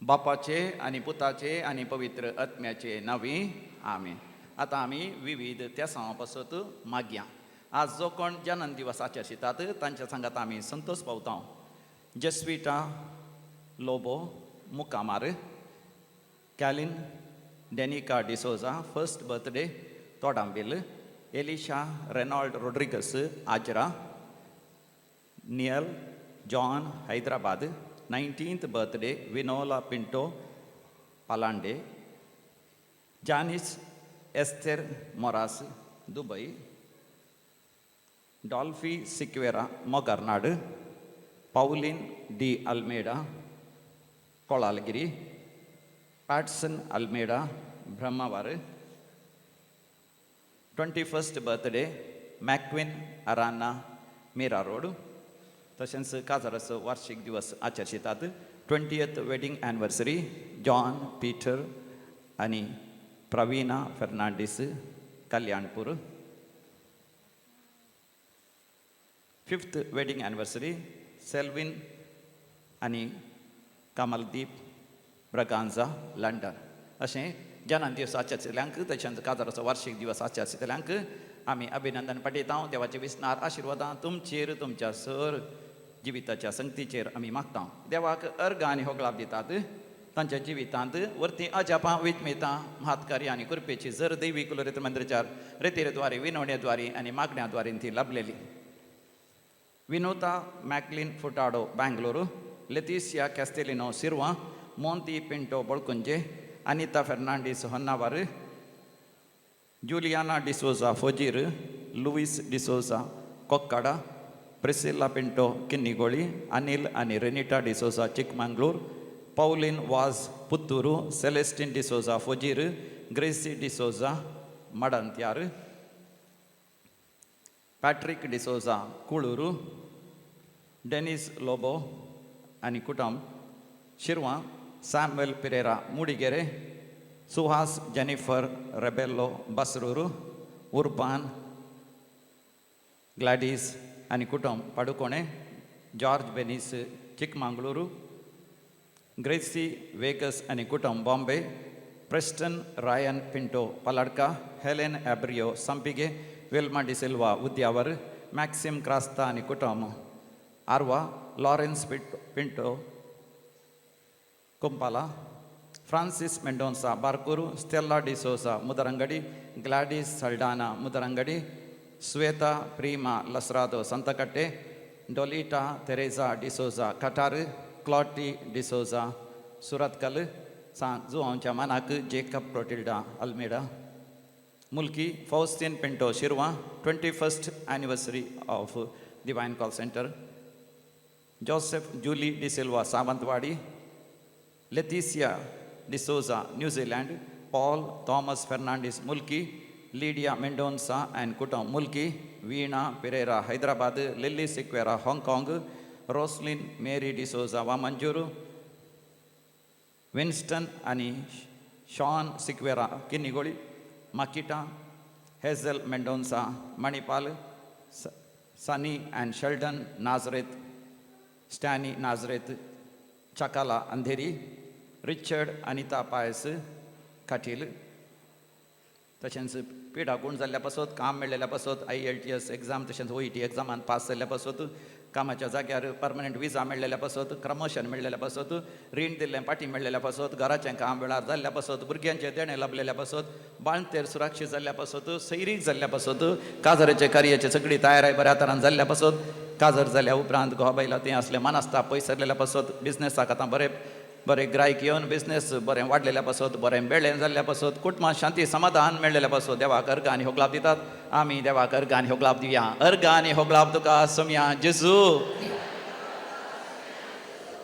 बापाचे आनी पुताचे आनी पवित्र आत्म्याचे नांवी आमेन. आतां आमी विविध तेसांवा पासत मागया. आज जो कोण जनन दिवस आचरितात तांच्या सांगात आमी संतोष पावता. Jeswita Lobo Mukamar, Calin Denica D'Souza first birthday Todambil, Elisha Reynold Rodrigues Ajara, Neil John Hyderabad, 19th birthday Vinola Pinto Palande, Janice Esther Moras Dubai, Dolphy Sequeira Mogarnad, Pauline D Almeida Kolalgiri, Patson Almeida Brahmavar, 21st birthday Macquin Aranha Mira road. तशेंच काजाराचो वार्षिक दिवस आचरितात. 20th wedding anniversary John Peter आनी Praveena Fernandes Kalyanpur, 5th wedding anniversary Selvin आनी Kamaldeep Braganza London. अशें जनन दिवस आचरितल्यांक तशेंच काजाराचो वार्षिक दिवस आचरितल्यांक आमी अभिनंदन पाठयता. देवाचे विस्नार आशिर्वादां तुमचेर, तुमच्या सर जिविताच्या संगतीचेर आमी मागता. देवाक अर्घ आनी होगळाप दितात तांच्या जिवितांत वर्ती अजापां, विजमितां, म्हातकार्य आनी कृपेची जर दैवी कुलरीत मंदिराच्या रेतीरद्वारे, विनवणेद्वारे आनी मागण्या ती लाभलेली. Vinota Macklin Furtado Bangalore, Leticia Castelino Shirva, Monty Pinto Balkunje, Anita Fernandes Honnavar, Juliana D'Souza Fojir, Louis D'Souza Kokkada, Priscilla Pinto Kinnigoli, Anil आनी Renita D'Souza Chikmagalur, Pauline Vaz Puttur, Celestine D'Souza Fojir, Gracy D'Souza Madantyar, Patrick D'Souza Kulur, Denis Lobo आनी कुटुंब Shirva, Samuel Pereira Mudigere, Suhas Jennifer Rebello Basrur, Urban Gladys आनी कुटुंब Padukone, George Benis Chikmagalur, Gracy Vegas आनी कुटुंब Bombay, Preston Ryan Pinto Paladka, Helen Abreu Sampige, Wilma D'Silva Udyavar, Maxim Crasta आनी कुटुंब Arva, Lawrence Pinto Kumpala, Francis Mendonca Barkur, Stella D'Souza Mudarangadi, Gladys Saldanha Mudarangadi, Swetha Prema Lasrado Santhakatte, Dolita Teresa D'Souza Katar, Clotty D'Souza Surathkal, सा जुवांच्या मानाक Jacob Clotilda Almeida Mulki, Faustin Pinto Shirva, 21st anniversary of Divine Call Centre, Joseph Julie D'Silva Sawantwadi, Leticia D'Souza New Zealand, Paul Thomas Fernandes Mulki, Lydia Mendonca and कुटुंब Mulki, Veena Pereira Hyderabad, Lily Sequeira Hong Kong, Roslin Mary D'Souza Vamanjoor, Winston आनी Sean Sequeira Kinnigoli, Makita Hazel Mendonca Manipal, Sunny and Sheldon Nazareth, Stany Nazareth Chakala Andheri, Richard Anita Pius Kateel. तशेंच पिडा गूण जाल्ल्या पासत, काम मेळ्ळेल्या पासत, IELTS exam तशेंच OET एग्जामान pass जाल्ल्या पासत, कामाच्या जाग्यार परमनंट विजा मेळ्ळेल्या पासत, प्रमोशन मेळ्ळेल्या पासत, रीण दिल्लें पाटी मेळ्ळेल्या पासत, घराचें काम वेळार जाल्ल्या पासत, भुरग्यांचें देणें लाभलेल्या पासत, बाळंतेर सुरक्षीत जाल्ल्या पासत, सैरीक जाल्ल्या पासत, काजाराचे कार्याची सगळी तयाराय बऱ्या तरान जाल्ल्या पासत, काजर जाल्या उपरांत घोवा बायला तें असलें मनस्ताप पयस सरलेल्या पासत, बिजनेसाक आतां बरें बरें ग्रायक येवन बिजनेस बरें वाडलेल्या पासत, बरें बेळें जाल्ल्या पासत, कुटुंबात शांती समाधान मेळ्ळेल्या पासत देवाक अर्घ आनी होगलाप दितात. आमी देवाक अर्घ आनी होगलाप दिवया. अर्घ आनी होगलाप तुका सोमया जेजू.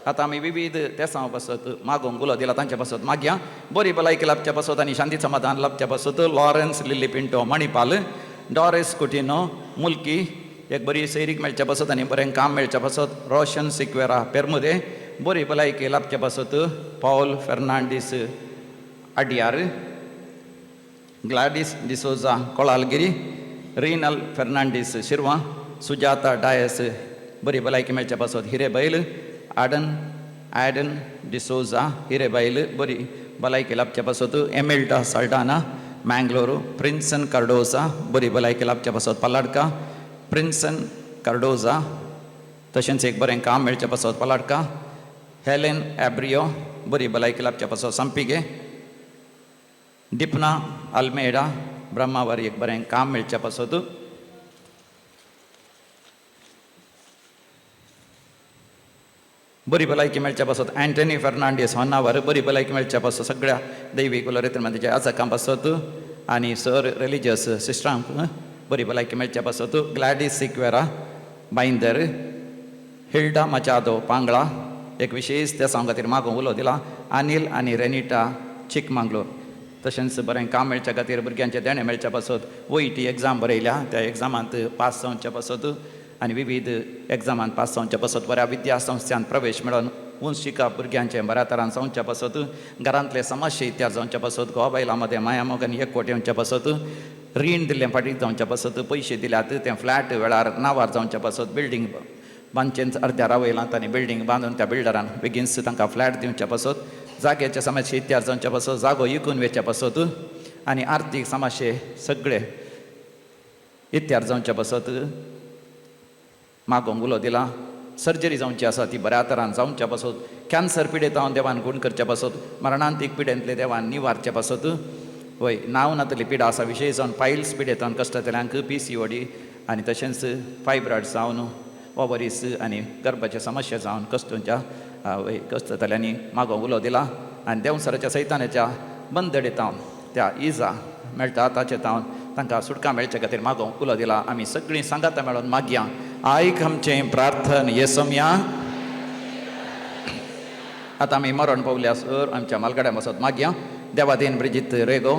आतां आमी विविध तेसां पासत मागूंक उलो दिला तांच्या पासत मागया. बरी भलायकी लाभच्या पासत आनी शांती समाधान लाभच्या पासत Lawrence Lily Pinto Manipal, Doris Coutinho Mulki, एक बरी सैरीक मेळच्या पासत आनी बरें काम मेळच्या पासत रोशन सिक्वेरा पेरमुदे, बरी भलायकी लाभच्या पासत Paul Fernandes Adyar, Gladys D'Souza Kolalgiri, Renal Fernandes Shirva, Sujata Dias, बरी भलायकी मेळच्या पासत हिरेबैल आडन ॲडन डिसोजा हिरेबायल बरी भलायकी लाभच्या पासत, एमेल्टा साल्डाना मँगलोरू, प्रिन्सन कार्डोजा बरी भलायकी लाभच्या पासत पलाडका, प्रिन्सन कार्डोजा तशेंच एक बरें काम मेळच्या पासत पलाडका, हेलेन एब्रियो बरी भलायकी लाभच्या पासत संपिगे, डिपना अल्मेडा ब्रह्मावर एक बरें काम मेळच्या पासत, बरी भलायकी मेळच्या पासत अँटनी फेर्नांडीस होन्नावर बरी भलायकी मेळच्या पासत सगळ्या दैवीक उलरेतमध्ये आजकां पासत आनी सर रिलिजियस सिस्टरांक बरी भलायकी मेळच्या पासत, ग्लॅडीस सिक्वेरा बायंदर, हिल्डा मचादो पांगळा एक विशेष त्या सांग खातीर मागूंक उलो दिला, अनिल आनी रेनिटा चिकमांगलोर तशेंच बरें काम मेळच्या खातीर भुरग्यांचें देणें मेळच्या पासत OET exam बरयल्या त्या एग्जामांत पास जावच्या पासत आनी विविध एग्जामांत पास जावच्या पासत बऱ्या विद्यासंस्थांत प्रवेश मेळोवन उंच शिकप भुरग्यांचें बऱ्या तरान जावच्या पासत, घरांतले समस्या इत्याद जावच्या पासत, घोवा बायलां मदें मायामोग आनी एकवट येवच्या पासत, रीण दिल्लें फाटीं जावच्या पासत, पयशे दिल्यात तें फ्लॅट वेळार नांवार जावच्या पासत, बिल्डींग बांदचेंच अर्द्या रावयलां आनी बिल्डींग बांदून त्या बिल्डरान बेगीनच तांकां फ्लॅट दिवच्या पासत, जाग्याचे समस्या इत्याद जावच्या पासत, जागो इकून वेच्या पासत आनी आर्थीक समस्ये सगळे इत्यार जावच्या पासत मागोंक उलो दिला. सर्जरी जावची आसा ती बऱ्या तरान जावच्या पासत, कॅन्सर पिडेतावन देवान गूण करच्या पासत, मरणांतीक पिडेंतले देवान निवारच्या पासत, वय नांव नातली पिडा आसा विशेश जावन पायल्स पिडेतावन कश्ट जातल्यांक PCOD आनी तशेंच फायब्रॉयड जावन ओवरीस आनी गर्भाचे समस्या जावन कश्टच्या वय कश्ट जातल्यांनी मागोंक उलो दिला. आनी देंवसराच्या सैतानाच्या बंदडेतावन त्या इजा मेळटा ताचे तावन तांकां सुटका मेळचे खातीर मागोंक उलो दिला. आमी सगळीं सांगाता मेळोन मागया. आयक आमचें प्रार्थन येसोमया. आतां आमी मरण पावल्या सर आमच्या मालगाड्या बसत मागया. Devadin Brigitte Rego,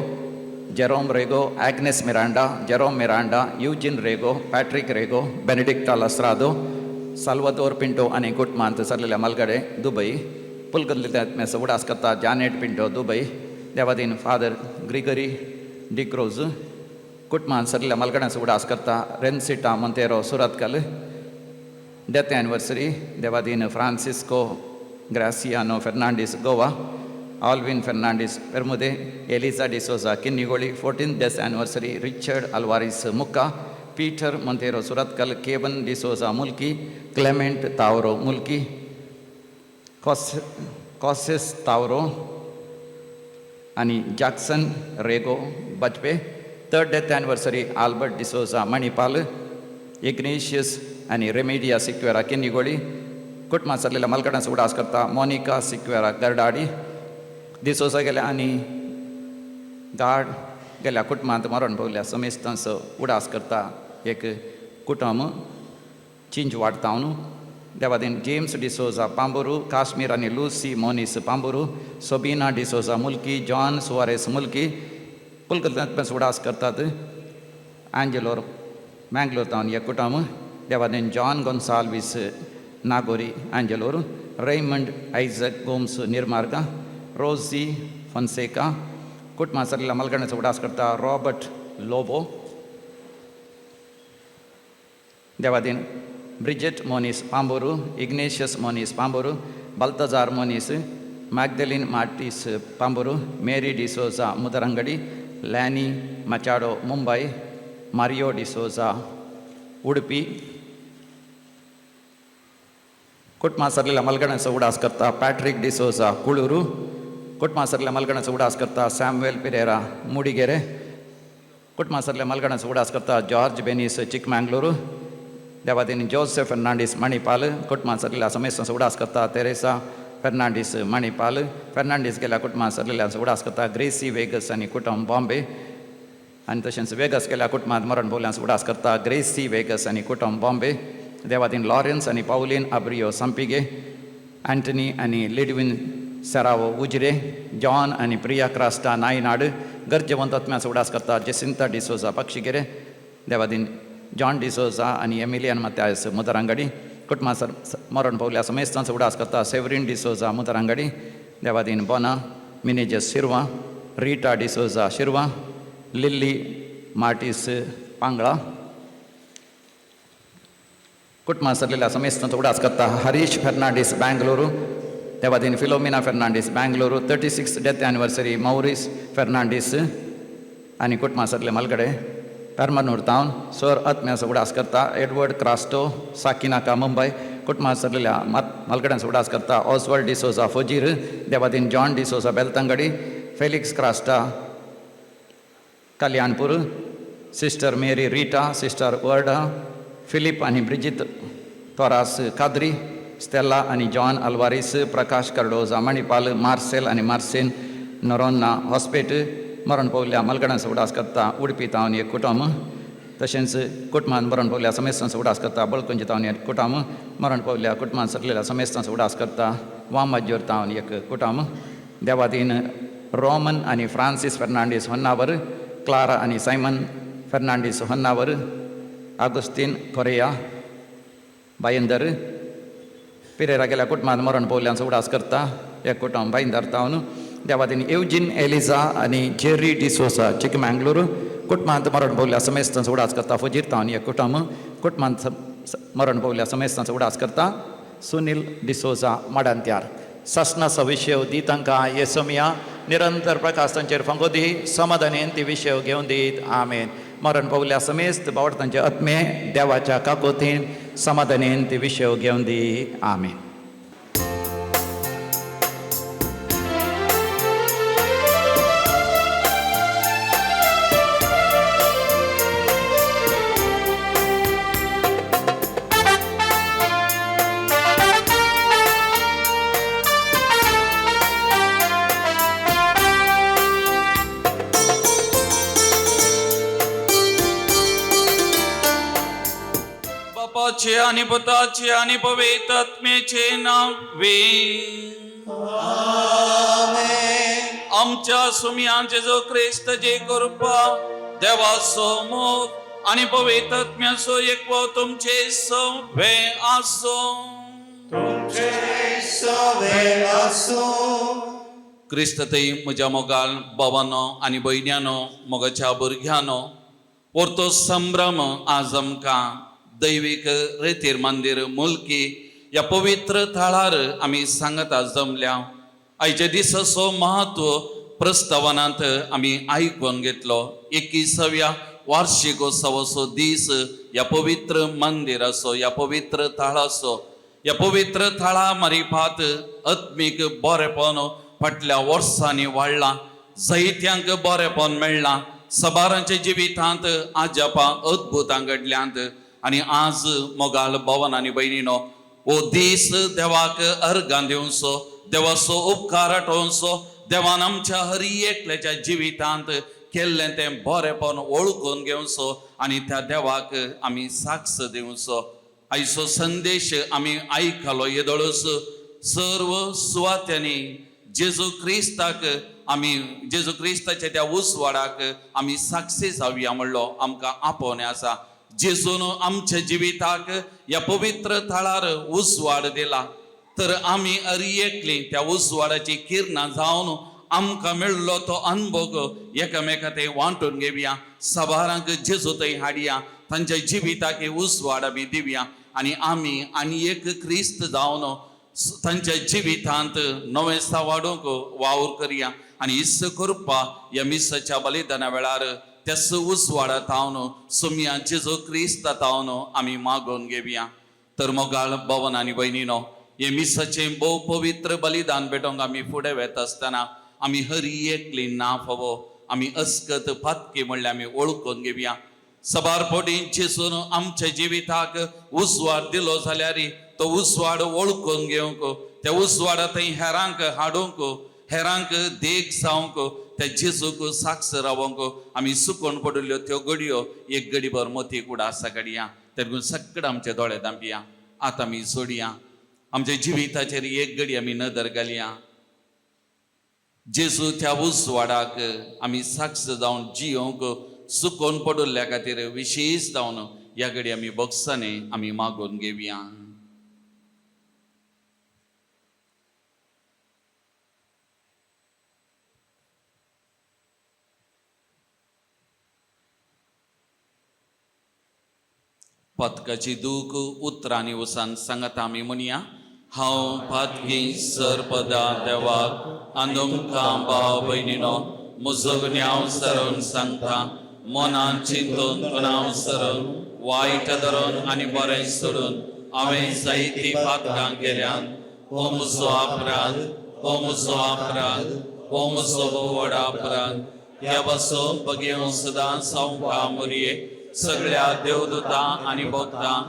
Jerome Rego, Agnes Miranda, Jerome Miranda, Eugene Rego, Patrick Rego, Benedicta Lasrado, Salvador Pinto आनी कुटमांत सरलेल्या मालगाडे दुबई, पुलकल्ल्या उडास करता जानेट पिंटो दुबई. देवादीन फादर ग्रिगरी डिक्रोज कुटमान सरलेल्या मालगाड्यांचो उडास करता रेन्सिटा मोंतेरो सुरतकल. डेथ एनिवर्सरी देवादीन Francisco Graciano Fernandes Goa, Alvin Fernandes Permude, Eliza D'Souza Kinnigoli. 14th death anniversary Richard Alvares Mukka, Peter Monteiro Surathkal, Kevin D'Souza Mulki, Clement Tavro Mulki, causes Tavro आनी Jackson Rego Bajpe. Third death anniversary Albert D'Souza Manipal, Ignatius आनी रेमेडिया सिक्वेरा किन्निगोळी. कुटुंबात सरलेल्या मालकडांचो उडास करता Monica Sequeira गरडाडी. D'Souza गेल्या आनी गाड गेल्या कुटुंबांत मरण पावल्या समेस्तांचो उडास करता एक कुटुंब चिंचवाड तावन. देवादीन जेम्स डिसोजा पांबुरू, काश्मीर आनी लुसी मोनीस पांबुरू, सोबिना डिसोजा मुल्की, जॉन सुवारेस मुल्की. पुलकल्यांत उडास करतात आंजेलोर मँगलोर तावन एक कुटुंब. Devadin John Gonsalves Nagori Angelur, Raymond Isaac Gomes Nirmarga, Rosy Fonseca. कुटुंबात सरलेल्या मलगण्याचो उडास करता Robert Lobo. Devadin Bridget Moniz Pamburu, Ignatius Moniz Pamburu, Baltazar Moniz, Magdalene Martis Pamburu, Mary D'Souza Mudarangadi, Lani Machado Mumbai, Mario D'Souza Udupi. कुटुंबात सरलेल्या मलगण्याचो उडास करता Patrick D'Souza कुळुरू. कुटुंबात सरलेल्या मलगण्याचो उडास करता Samuel Pereira मुडिगेरे. कुटुंबात सरलेल्या मलगण्याचो उडास करता जॉर्ज बेनीस चिकमँगलोरू. देवादीन जोसेफ फेर्नांडीस मणिपाल. कुटुंबात सरलेल्या समेस्तांचो उडास करता तेरेसा फेर्नांडीस मणिपाल. फेर्नांडीस गेल्या कुटुंबात सरलेल्यांचो उडास करता ग्रेसी वेगस आनी कुटुंब बॉम्बे. आनी तशेंच वेगस गेल्या कुटुंबात मरण पावल्यांचो उडास करता ग्रेसी वेगस आनी कुटुंब बॉम्बे. देवादीन लॉरेन्स आनी पावलीन आब्रियो संपिगे, अँटनी आनी लिडविन सेरावो उजरे, जॉन आनी प्रिया क्रास्टा नायनाड. गरजेवंत आत्म्याचो उडास करता जेसिंता डिसोजा पक्षिगेरे. देवादीन जॉन डिसोजा आनी एमिलियन मत्यास मुदरांगडी. कुटुंबा सर मरण पावल्या समेस्तांचो उडास करता सेवरीन डिसोजा मुदरांगडी. देवादीन बोना मिनेजस शिरवा, रिटा डिसोजा शिरवा, लिल्ली मार्टीस पांगळा. कुटुंबात सरलेल्या समेस्तांचो उडास करता Harish Fernandes बँगलोरू. Devadin Philomena Fernandes Bangalore 36 death anniversary Maurice Fernandes आनी कुटुंबासरले मालगडे पेरमानूर तावन सर आत्म्याचो उडास करता एडवर्ड क्रास्टो साकिनाका मुंबय कुटुंबासरलेल्या मालगड्यांचो उडास करता ऑसवर्ड डिसोजा फजीर देवादीन John D'Souza Belthangady Felix Crasta Kalyanpur sister Mary Rita sister Varda Philip आनी ब्रिजीत तोरास काद्री स्टेला आनी जॉन अल्वारीस प्रकाश कार्डोजा मणिपाल मार्सेल आनी मार्सेन नरोन्ना हॉस्पेट मरण पावल्या मलगडांचो उडास करता उडपी तावन एक कुटुंब तशेंच कुटुंबान मरण पावल्या समेस्तांचो उडास करता बळकुंजी तावन एक कुटुंब मरण पावल्या कुटुंबान सगळ्या समेस्तांचो उडास करता वामाज्योर तावन एक कुटुंब देवादीन रोमन आनी फ्रांसीस फेर्नांडीस होन्नावर क्लारा आनी सायमन फेर्नांडीस होन्नावर आगुस्तीन कोरेया भायंदर पिरेरा गेल्या कुटुंबान मरण पावल्यांचो उडास करता एक कुटुंब भायंदर तावन देवादीन एवजीन एलिजा आनी जेरी डिसोसा चिकमँगलोर कुटुंबांत मरण पावल्या समेस्तांचो उडास करता फजीर तावन एक कुटुंब कुटुंबांत मरण पावल्या समेस्तांचो उडास करता सुनील डिसोजा माडांत्यार सासणाचो विशय दी तांकां येसोमिया निरंतर प्रकाश तांचेर फांको दी समाधानेन ती विशय घेवन दीत आमेन. मरण पावल्या समेस्त बावड तांचे आत्मे देवाच्या काकोतीन समाधानेन ती विशय घेवन दी आमेन. बापाचे आणि पुताचे आणि पवित्र आत्म्याचे नावे आमच्या सुमयान जेजू क्रिस्त जे कृपा देवाचो मोग आणि पवित्र आत्म्याचो एकवो तुमचे सवे आसो. तुमचे सवे आसूं. क्रिस्त थंय म्हज्या मोगाल बाबानो आनी भयण्यानो मोगाच्या भुरग्यानो परतो संभ्रम आज आमकां दैवीक रेतीर मंदीर मुलकी ह्या पवित्र थळार आमी सांगता जमल्या. आयच्या दिसाचो म्हत्व प्रस्तावनांत आमी आयकून घेतलो. 21व्या वार्षिकोत्सवाचो दीस ह्या पवित्र मंदिराचो ह्या पवित्र थळाचो ह्या पवित्र थळा मारिफात आत्मीक बरेपण फाटल्या वर्सांनी वाडलां, जायत्यांक बरेपण मेळ्ळां, सबारांच्या जिवितांत आजापां अद्भुतां घडल्यांत. आनी आज मोगाल भवन आनी भयणीनो हो दीस देवाक अर्गां दिवचो, देवाचो उपकार आठोवचो, देवान आमच्या हरी एकल्याच्या जिवितांत केल्लें तें बरेपण वळखून घेवचो आनी त्या देवाक आमी साक्ष दिवचो. आयचो संदेश आमी आयकलो येदोळच सर्व सुवात्यांनी जेजू क्रिस्ताक आमी जेजू क्रिस्ताच्या त्या उजवाडाक आमी साक्षी जावया म्हणलो आमकां आपोवणें आसा. जेजून आमच्या जिविताक ह्या पवित्र थळार उजवाड दिला तर आमी अरी एकली त्या उजवाडाची किरणां जावन आमकां मेळ्ळो तो अनुभव एकामेका ते वांटून घेवया, सबारांक जेजू थंय हाडया, तांच्या जिविताक उजवाड आमी दिवया आनी आमी आनी एक क्रिस्त जावन तांच्या जिवितांत नवें वाडोवंक वावर करया. आनी इस्स करपा ह्या मिसाच्या बलिदाना वेळार त्याच उजवाडा तावन सुमया जेजू क्रिस्ता तावन आमी मागोवन घेवया. तर मोगाळ भवन आनी भयणीनो हे मिसाचें भोव पवित्र बलिदान भेटोवंक आमी फुडें वेता आसतना आमी हरी एकली ना फावो आमी अस्कत पातकी म्हणल्यार आमी वळखून घेवया. सबार फावटी जेजून आमच्या जिविताक उजवाड दिलो जाल्यार तो उजवाड वळखून घेवंक, त्या उजवाडा थंय हेरांक हाडूंक, हेरांक देख जावंक, त्या जेजूक साक्ष रावंक आमी सुकोवन पडिल्ल्यो त्यो घडयो एक घडीभर मोती उडासा घडया. तेगून सगळें आमचे दोळे धांपया, आतां आमी सोडया, आमच्या जिविताचेर एक घडी आमी नदर घालया. जेजू त्या उजवाडाक आमी साक्ष जावन जियोंक सुकोवन पडिल्ल्या खातीर विशेश जावन ह्या घडी आमी बक्षांनी आमी मागोवन घेवया. पथकाची दूख उतरांनी वसान सांगता आमी म्हणया. हांव पातकी सरपदा देवाक आनी भाव भयणीनो म्हजो गुन्यांव सरून सांगता मनान चिंतून तणाव सरून वायट धरून आनी बरें सोडून हांवें जायतीं पातकां केल्यान. हो म्हजो अपराध, हो म्हजो अपराध, हो म्हजो व्हड अपराध. ह्या पासून बगेवन सदां सावका मोरये सगळ्या देवदूतां आनी भक्तां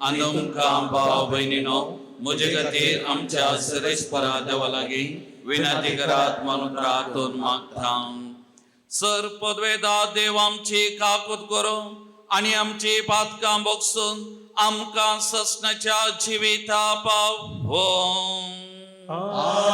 आनी तुमकां भाव भयणीनो म्हजे खातीर आमच्या सरेस्परा देवा लागीं विनंती करात म्हणून प्रार्थून मागता. सर पदवेदा देव आमची काकूत करूं आनी आमची पातकां बोगसून आमकां ससनाच्या जिविता पाव हो. आमेन.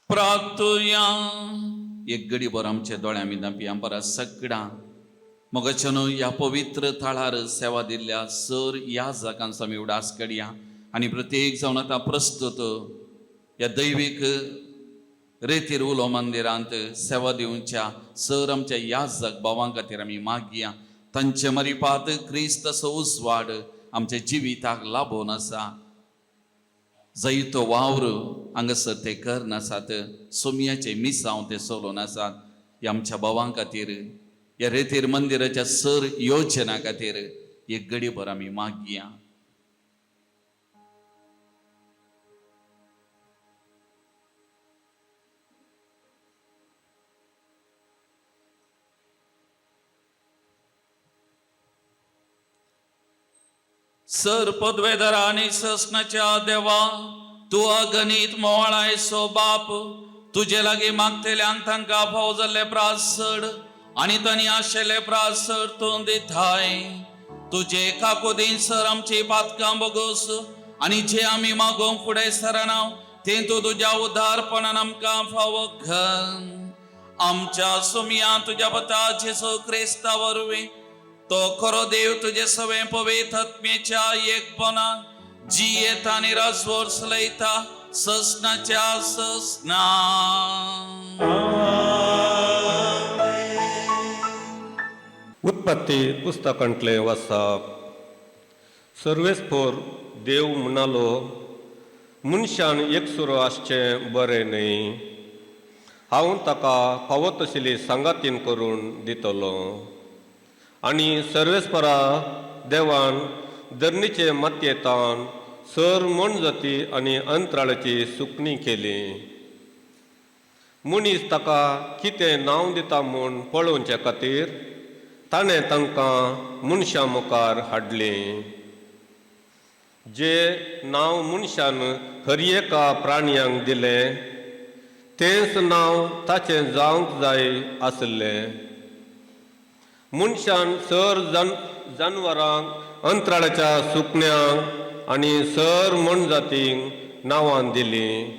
प्रार्थुया. एक गडीभर आमच्या दोळ्या मिदां परत सगळ्यां मोगाच्यान ह्या पवित्र थळार सेवा दिल्ल्या सर ह्या जागांचो आमी उडास कडया आनी प्रत्येक जावन आतां प्रस्तुत ह्या दैवीक रेतीर उलो मंदिरांत सेवा दिवच्या सर आमच्या ह्या जाग भावां खातीर आमी मागया. तांचे मरिपात क्रिस्त असो उजवाड आमच्या जिविताक लाभोवन आसा. जैतो वावर हांगासर ते करनासात, सोमयाचे मिसांव ते चलोवन आसात. ह्या आमच्या भावां खातीर ह्या रेतीर मंदिराच्या सर योजना खातीर एक गडीभर आमी मागया. सर पदवेदार आनी ससनाच्या देवा तूं अगणीत मोवाळायसो बाप तुजे लागीं मागतल्यांक तांकां फावो जाल्ले प्रासड आनी तांणी आशिल्ले प्रासड तूं दिताय. तुजे काकुदीन सर आमची पातकां बोगोस आनी जे आमी मागोवंक फुडें सरना तें तूं तुज्या उदारपणान आमकां फावो घाल. आमच्या सुमया तुज्या पता जेसू क्रिस्ता वरवीं तो खरो देव तुजे सवें पवित्र आत्म्याच्या एकपणा जियेता आनी राजवट चलयता ससनाच्या ससना. उत्पत्ती पुस्तकांतलें वाचप. सर्वेस्पोर देव म्हणालो, मनशान एकसुरो आसचें बरें न्हय, हांव ताका फावो तसली सांगातीन करून दितलो. आनी सर्वेस्परा देवान धरणीचे मातयेंतावन सर मोनजाती आनी अंतराळाची सुकणी केली. मनीस ताका कितें नांव दिता म्हूण पळोवचे खातीर ताणें तांकां मनशां मुखार हाडलीं. जे नांव मनशान हर एका प्राण्यांक दिलें तेंच नांव ताचें जावंक जाय आसलें. मनशान सर जानवरांक, अंतराळाच्या सुकण्यांक आनी सर मोनजातींक नांवां दिलीं,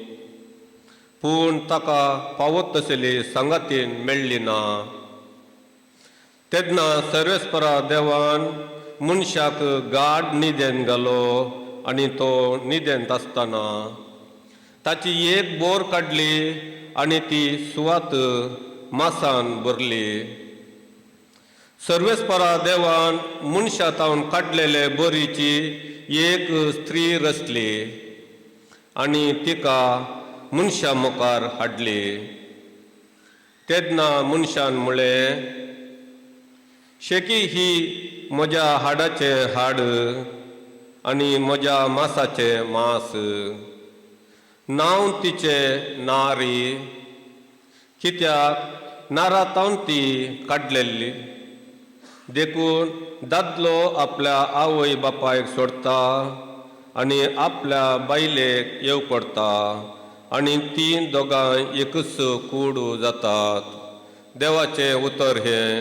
पूण ताका फावो तसली सांगातीन मेळ्ळी ना. तेन्ना सर्वेस्परा देवान मनशाक गाढ न्हिदेन घालो आनी तो न्हिदेंत आसतना ताची एक बोर काडली आनी ती सुवात मासान भरली. सर्वेस्परा देवान मनशा तावन काडलेले बोरीची एक स्त्री रचली आनी तिका मनशा मुखार हाडली. तेन्ना मनशान म्हळें, शेकी ही म्हज्या हाडाचें हाड आनी म्हज्या मासाचें मास, नांव तिचें नारी, कित्याक नारा तावन ती काडलेली. देखून दादलो आपल्या आवय बापायक सोडटा आनी आपल्या बायलेक येव पडटा आनी तीं दोगांय एकूच कूड जातात. देवाचें उतर हें.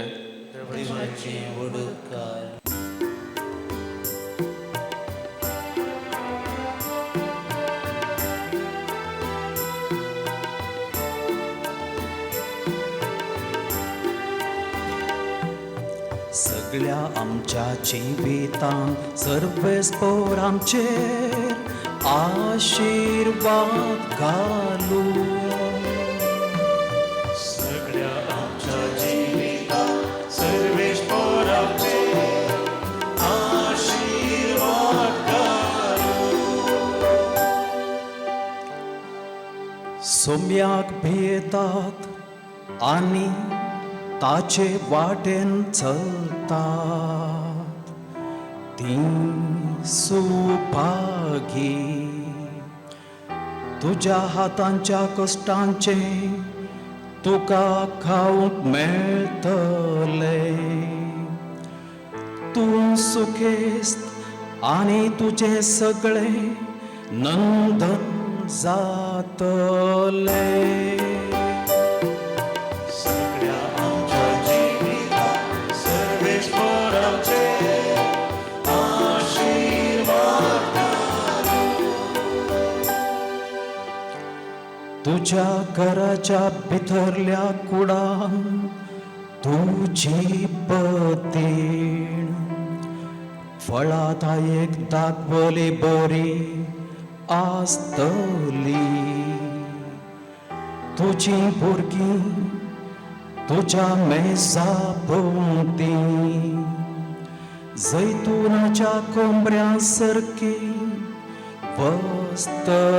देवाचें वडकार. सगळ्या आमच्या जिवितांत सर्वेस्पोर आमचेर आशिर्वाद घालू. सगळ्या आमच्या जिवितांत सर्वेस्पोर आमचेर आशिर्वाद घालू. सोम्याक भियेतात आनी ताचे वाटेन चलतात तीं सुभागी. तुज्या हातांच्या कश्टांचें तुका खावंक मेळटलें. तूं सुखेस्त आनी तुजें सगळें नंदन जातलें. सगळ्या आमच्या जिवितांत सर्वेस्पोर आमचेर आशिर्वाद घालू. तुज्या घराच्या भितरल्या कुडान तुजी पतीण फळादायक दाखवली बरी आसतली. तुजी भुरगीं तुज्या मेजा भोंवती जैतुनाच्या कोंबऱ्या सारकी बसतली.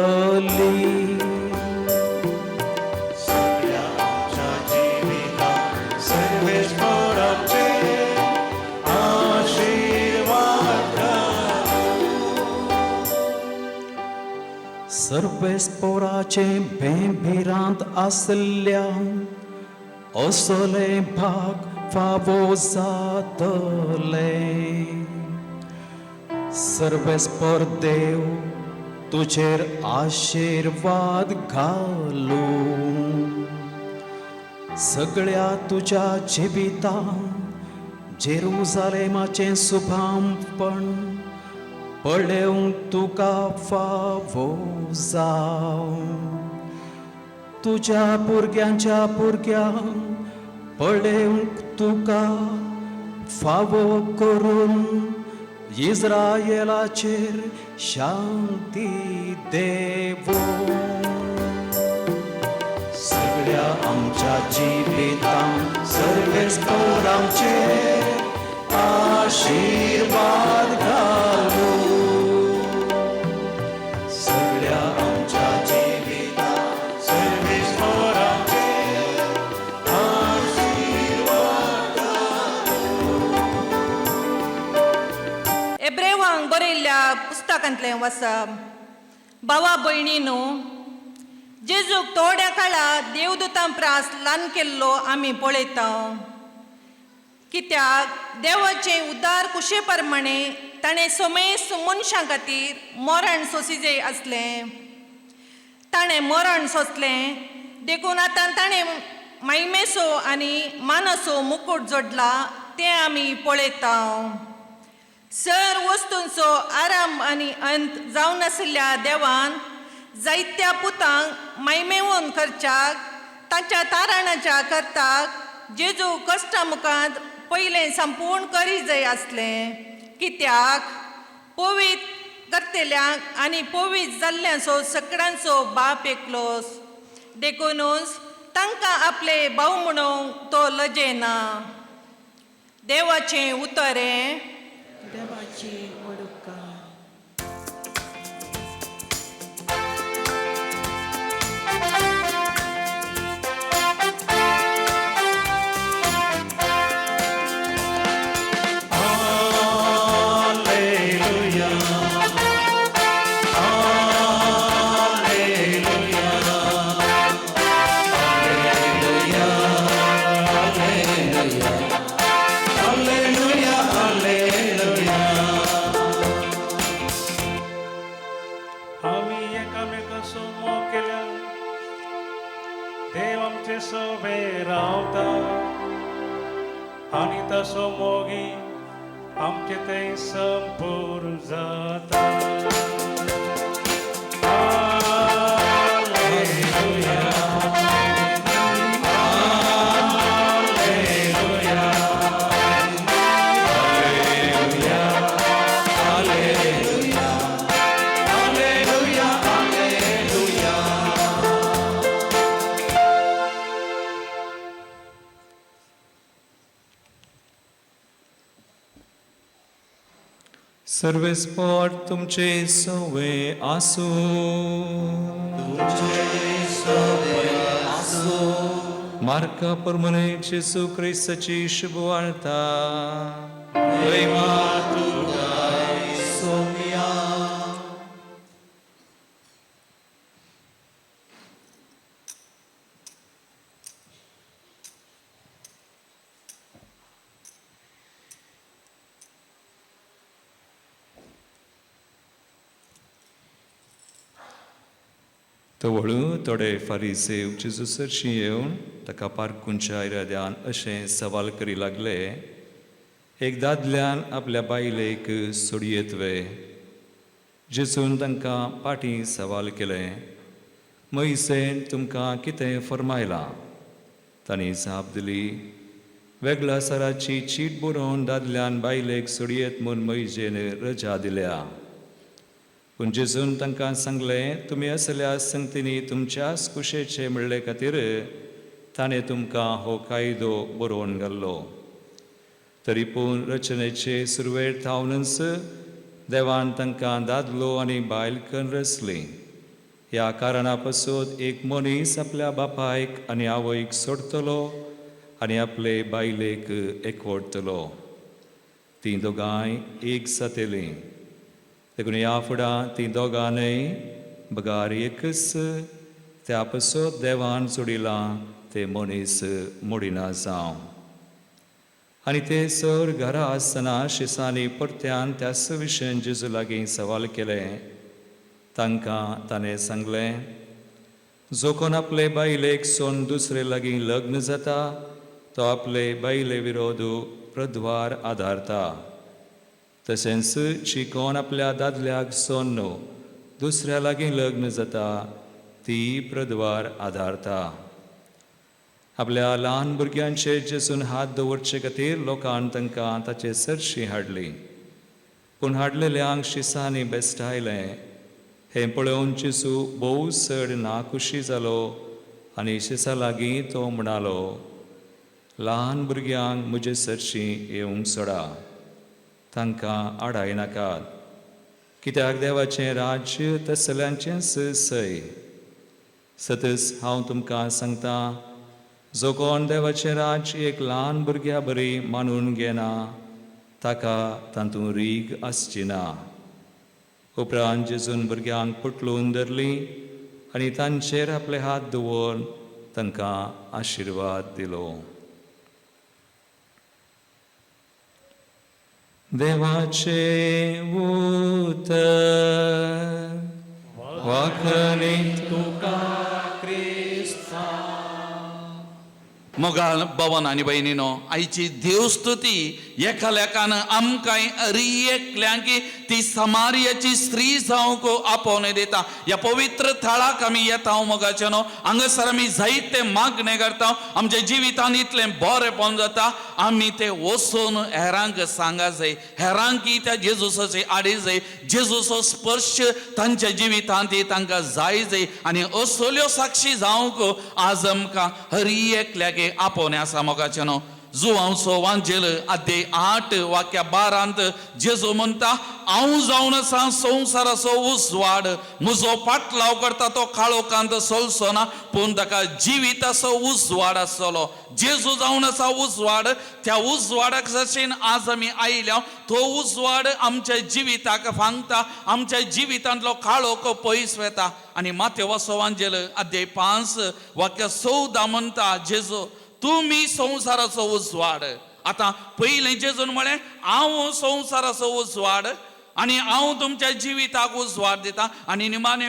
सगळ्या आमच्या जिवितांत सर्वेस्पोर आमचेर आशिर्वाद घालू. सर्वेस्पोराचे भेंभिरांत आसल्या असले भाग फावो जातले. सर्वेस्पोर देव तुजेर आशिर्वाद घालूं. सगळ्या तुज्या जिवितान जेरुजालेमाचें सुभामपण पळेवंक तुका फावो जावं. तुज्या भुरग्यांच्या भुरग्यांक पळेवंक तुका फावो करून इस्रायलाचेर शांती देवो. सगळ्या आमच्या जिवितान सर्वेस्पोरांचेर आशिर्वाद घालूं. सगळ्या आमच्या जिवितान सर्वेस्पोरांचेर आशिर्वाद. एब्रेवांक बरयल्ल्या पुस्तकांतलें वाचप. भावा भयणीनो, जेजूक थोड्या काळा देवदूतां प्रास ल्हान केल्लो आमी पळयता, कित्याक देवाचें उदार कुशे प्रमाणे ताणें समेस्त मनशां खातीर मरण सोंसिजे आसलें. ताणें मरण सोंसलें देखून आतां ताणें मायमेसो आनी मानसो मुकूट जोडला तें आमी पळयता. सर वस्तूंचो आराम आनी अंत जावन आशिल्ल्या देवान जायत्या पुतांक मायमेवन करच्याक तांच्या तारणाच्या करताक जेजू कश्टा मुखांत पयलें संपूर्ण करी जाय आसलें, कित्याक पवीत करतल्यांक आनी पवीत जाल्ल्यांचो सगळ्यांचो बाप एकलोस, देखुनूच तांकां आपले भाव म्हणूंक तो लजेना. देवाचें उतर हें. देवाची वडुपकार. आमी एकामेकांचो मोग केल्या देव आमचे सवे रावता आनी तसो मोगी आमचे थंय संपूर्ण जाता. Hallelujah, hallelujah, hallelujah, hallelujah, hallelujah. सर्वेस्पोर तुमचे सवे आसूं. मार्का परमने जेसू क्रिस्ताची शुभ वार्ता. तवळू थोडे फारीसेव जेजू सरशी येवन ताका पारकुंच्या इराद्यान अशें सवाल करी लागले, एक दादल्यान आपल्या बायलेक सोडयेत वे? जेजून तांकां पाटी सवाल केलें, मोयसेन तुमकां कितें फर्मायलां? तांणी जाप दिली, वेगळ्या सराची चीट बरोवन दादल्यान बायलेक सोडयेत म्हूण मोयजेन रजा दिल्या. पूण जेजून तांकां सांगलें, तुमी असल्या संगतींनी तुमच्याच कुशेचे म्हणले खातीर ताणें तुमकां हो कायदो बरोवन घाल्लो. तरी पूण रचनेचे सुरवेर थावनच देवान तांकां दादलो आनी बायल कन्न रचली. ह्या कारणा पासून एक मनीस आपल्या बापायक आनी आवयक सोडटलो आनी आपले बायलेक एकवटतलो, तीं दोगांय एक जातलीं. देखून ह्या फुडां तीं दोगां न्हय बगार एकच. त्या पासत देवान जोडिलां ते मनीस मोडिना जावं. आनी ते सर घरा आसतना शिसांनी परत्यान त्याच विशयान जेजू लागीं सवाल केलें. तांकां ताणें सांगलें, जो कोण आपले बायलेक सोन दुसरे लागीं लग्न जाता तो आपले बायले विरोध प्रद्वार आदारता. तशेंच जी कोण आपल्या दादल्याक सोन दुसऱ्या लागीं लग्न जाता ती प्रद्वार आदारता. आपल्या ल्हान भुरग्यांचेर जेजून हात दवरचे खातीर लोकान तांकां ताचे सरशी हाडली, पूण हाडलेल्यांक शिसांनी बेस्टायलें. हें पळोवन जेजू भोव चड नाखुशी जालो आनी शिसा लागीं तो म्हणालो, ल्हान भुरग्यांक म्हजे सरशी येवंक सोडा, तांकां आडायनाकात, कित्याक देवाचें राज्य तसल्यांचेंच सय. सतच हांव तुमकां सांगता, जो कोण देवाचें राज्य एक ल्हान भुरग्या बरी मानून घेना ताका तातूंत रीग आसची ना. उपरांत जेजून भुरग्यांक पुटलून धरलीं आनी तांचेर आपले हात दवरून तांकां आशिर्वाद दिलो. देवाचें उतर. वाखणी तुका क्रिस्ता. मोगाळ भवन आनी भयणीनो, आयची देवस्तुती एकालेकान आमकां एकल्यांक ती समारियाची स्त्री जावंक आपोवणें दिता. ह्या पवित्र थळाक आमी येता मोगाचे न्हू, हांगासर आमी जायते मागणें करता, आमच्या जिवितान इतलें बरेंपण जाता, आमी ते वचून हेरांक सांगा जाय, हेरांक त्या जेजूसाचे आडी जाय, जेजूचो स्पर्श तांच्या जिवितांत तांकां जाय जाय आनी असल्यो साक्षी जावंक आज आमकां हरी एकल्याक आपोवणें आसा मोगाचें न्हू. जुवांचो वांजेल अध्याय 8 वाक्या 12 जेजू म्हणटा, हांव जावन आसा संवसाराचो उजवाड, म्हजो पाटलाव करता तो काळोखांत चलचो ना, पूण ताका जिविताचो उजवाड आसतलो. जेजू जावन आसा उजवाड, त्या उजवाडाक जशेन आज आमी आयल्या तो उजवाड आमच्या जिविताक फांगता, आमच्या जिवितांतलो काळोख पयस वता. आनी मातेवाचो वांजेल अध्याय 5 वाक्या 14 म्हणटा, जेजू तुमी संवसाराचो उजवाड. आतां पयलें जेजून म्हळें हांव संवसाराचो उजवाड आनी हांव तुमच्या जिविताक उजवाड दिता. आनी निमाणे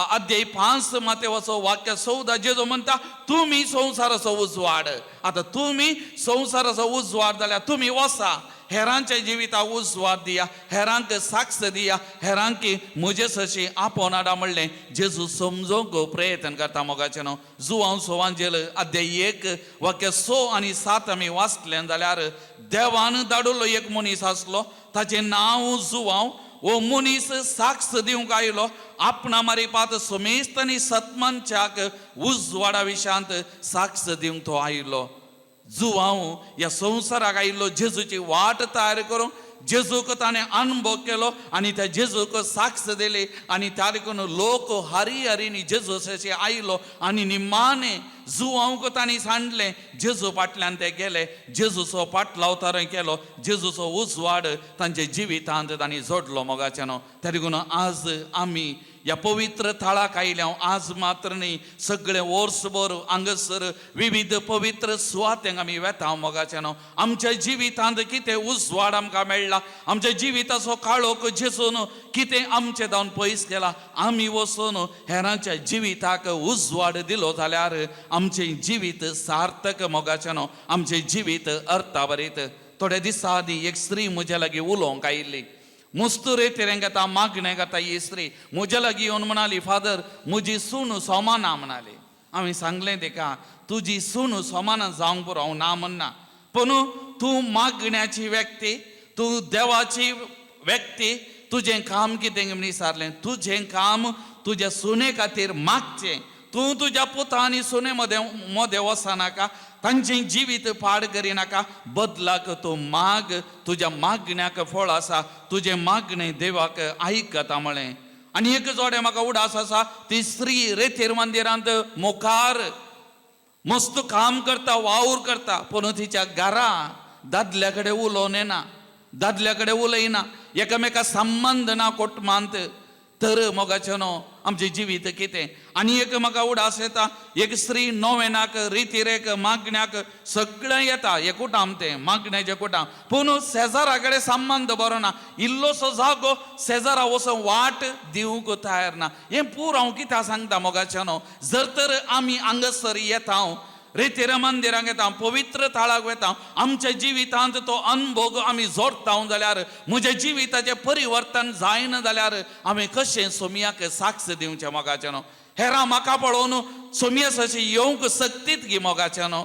अध्याय 5 मातेवाचो वाक्य 14 जेजू म्हणटा तुमी संवसाराचो उजवाड. आतां तुमी संवसाराचो उजवाड जाल्यार तुमी वसा हेरांच्या जिविताक उजवाड दिया, हेरांक साक्ष दिया, हेरांक म्हजे सशी आपोवन हाडा म्हणलें जेजू समजोवंक प्रयत्न करता मोगाचें न्हू. जुवांचो वांजेल अध्याय 1 वाक्य 6 आनी 7 आमी वाचलें जाल्यार देवान धाडिल्लो एक मनीस आसलो, ताचें नांव जुवांव. हो मनीस साक्ष दिवंक आयलो, आपणा मारिपात समेस्त आनी सतमनच्याक उजवाडा विशयांत साक्ष दिवंक तो आयलो. जुवांव ह्या संवसाराक आयिल्लो जेजूची वाट तयार करूंक, जेजूक ताणें अनुभव केलो आनी त्या जेजूक साक्ष दिली आनी त्या देखून लोक हरी हरीनी जेजू अशें आयलो आनी निमाणें जुवांक तांणी सांडलें, जेजू फाटल्यान ते गेले, जेजूचो पाटलाव तयार केलो, जेजूचो उजवाड तांच्या जिवितांत तांणी जोडलो मोगाचें न्हू. त्या देखून आज आमी ह्या पवित्र थळाक आयल्या, आज मात्र न्ही सगळें वर्सभर हांगासर विविध पवित्र सुवातेंक आमी वेता मोगाचें न्हू. आमच्या जिवितांत कितें उजवाड आमकां मेळ्ळा, आमच्या जिविताचो काळोख जेजून कितें आमचें जावन पयस केला, आमी वचून हेरांच्या जिविताक उजवाड दिलो जाल्यार आमचें जिवीत सार्थक मोगाचें न्हू, आमचें जिवीत अर्थाभरीत. थोड्या दिसां आदीं एक स्त्री म्हज्या लागीं उलोवंक आयिल्ली, मुस्तुरे तेरेंक येता मागणें करता. ही स्त्री म्हज्या लागीं येवन म्हणाली, फादर म्हजी सून सोमाना म्हणाली. हांवें सांगलें तिका, तुजी सून सोमाना जावंक पुरो, हांव ना म्हणना, पूण तूं मागण्याची व्यक्ती, तूं देवाची व्यक्ती, तुजें काम कितें म्हण विचारलें. तुजें काम तुज्या सुने खातीर मागचें, तूं तुज्या पुता आनी सुने मदें मदें वचनाका, तांचें जिवीत पाड करिनाका, बदलाक तूं माग, तुज्या मागण्याक फळ आसा, तुजें मागणें देवाक आयकता म्हळें. आनी एक जोडें म्हाका उडास आसा, ती स्त्री रेतीर मंदिरांत मुखार मस्त काम करता, वावर करता, पूण तिच्या घरा दादल्या कडेन उलोवन येना, दादल्या कडेन उलयना, एकामेका संबंद ना कुटुंबांत. तर मोगाचें न्हू आमचें जिवीत कितें. आनी एक म्हाका उडास येता, एक स्त्री नोवेनाक रितीरेक मागण्याक सगळें येता, एक कुटाम तें मागण्याचें कुटाम, पूण शेजारा कडेन संबंद बरो ना, इल्लोसो जागो शेजारा वचून वाट दिवंक तयार ना. हें पूर हांव कित्याक सांगता मोगाच्यानो, जर तर आमी हांगासर येता, रेतीर मंदिरांक येता, पवित्र थळाक वता, आमच्या जिवितांत तो अनभोग आमी जोडटा जाल्यार, म्हज्या जिविताचें परिवर्तन जायना जाल्यार आमी कशें सोमयाक साक्ष दिवचें मोगाच्यानो. हेरां म्हाका पळोवन सोमया अशें येवंक सक्तीत गी मोगाच्यानो,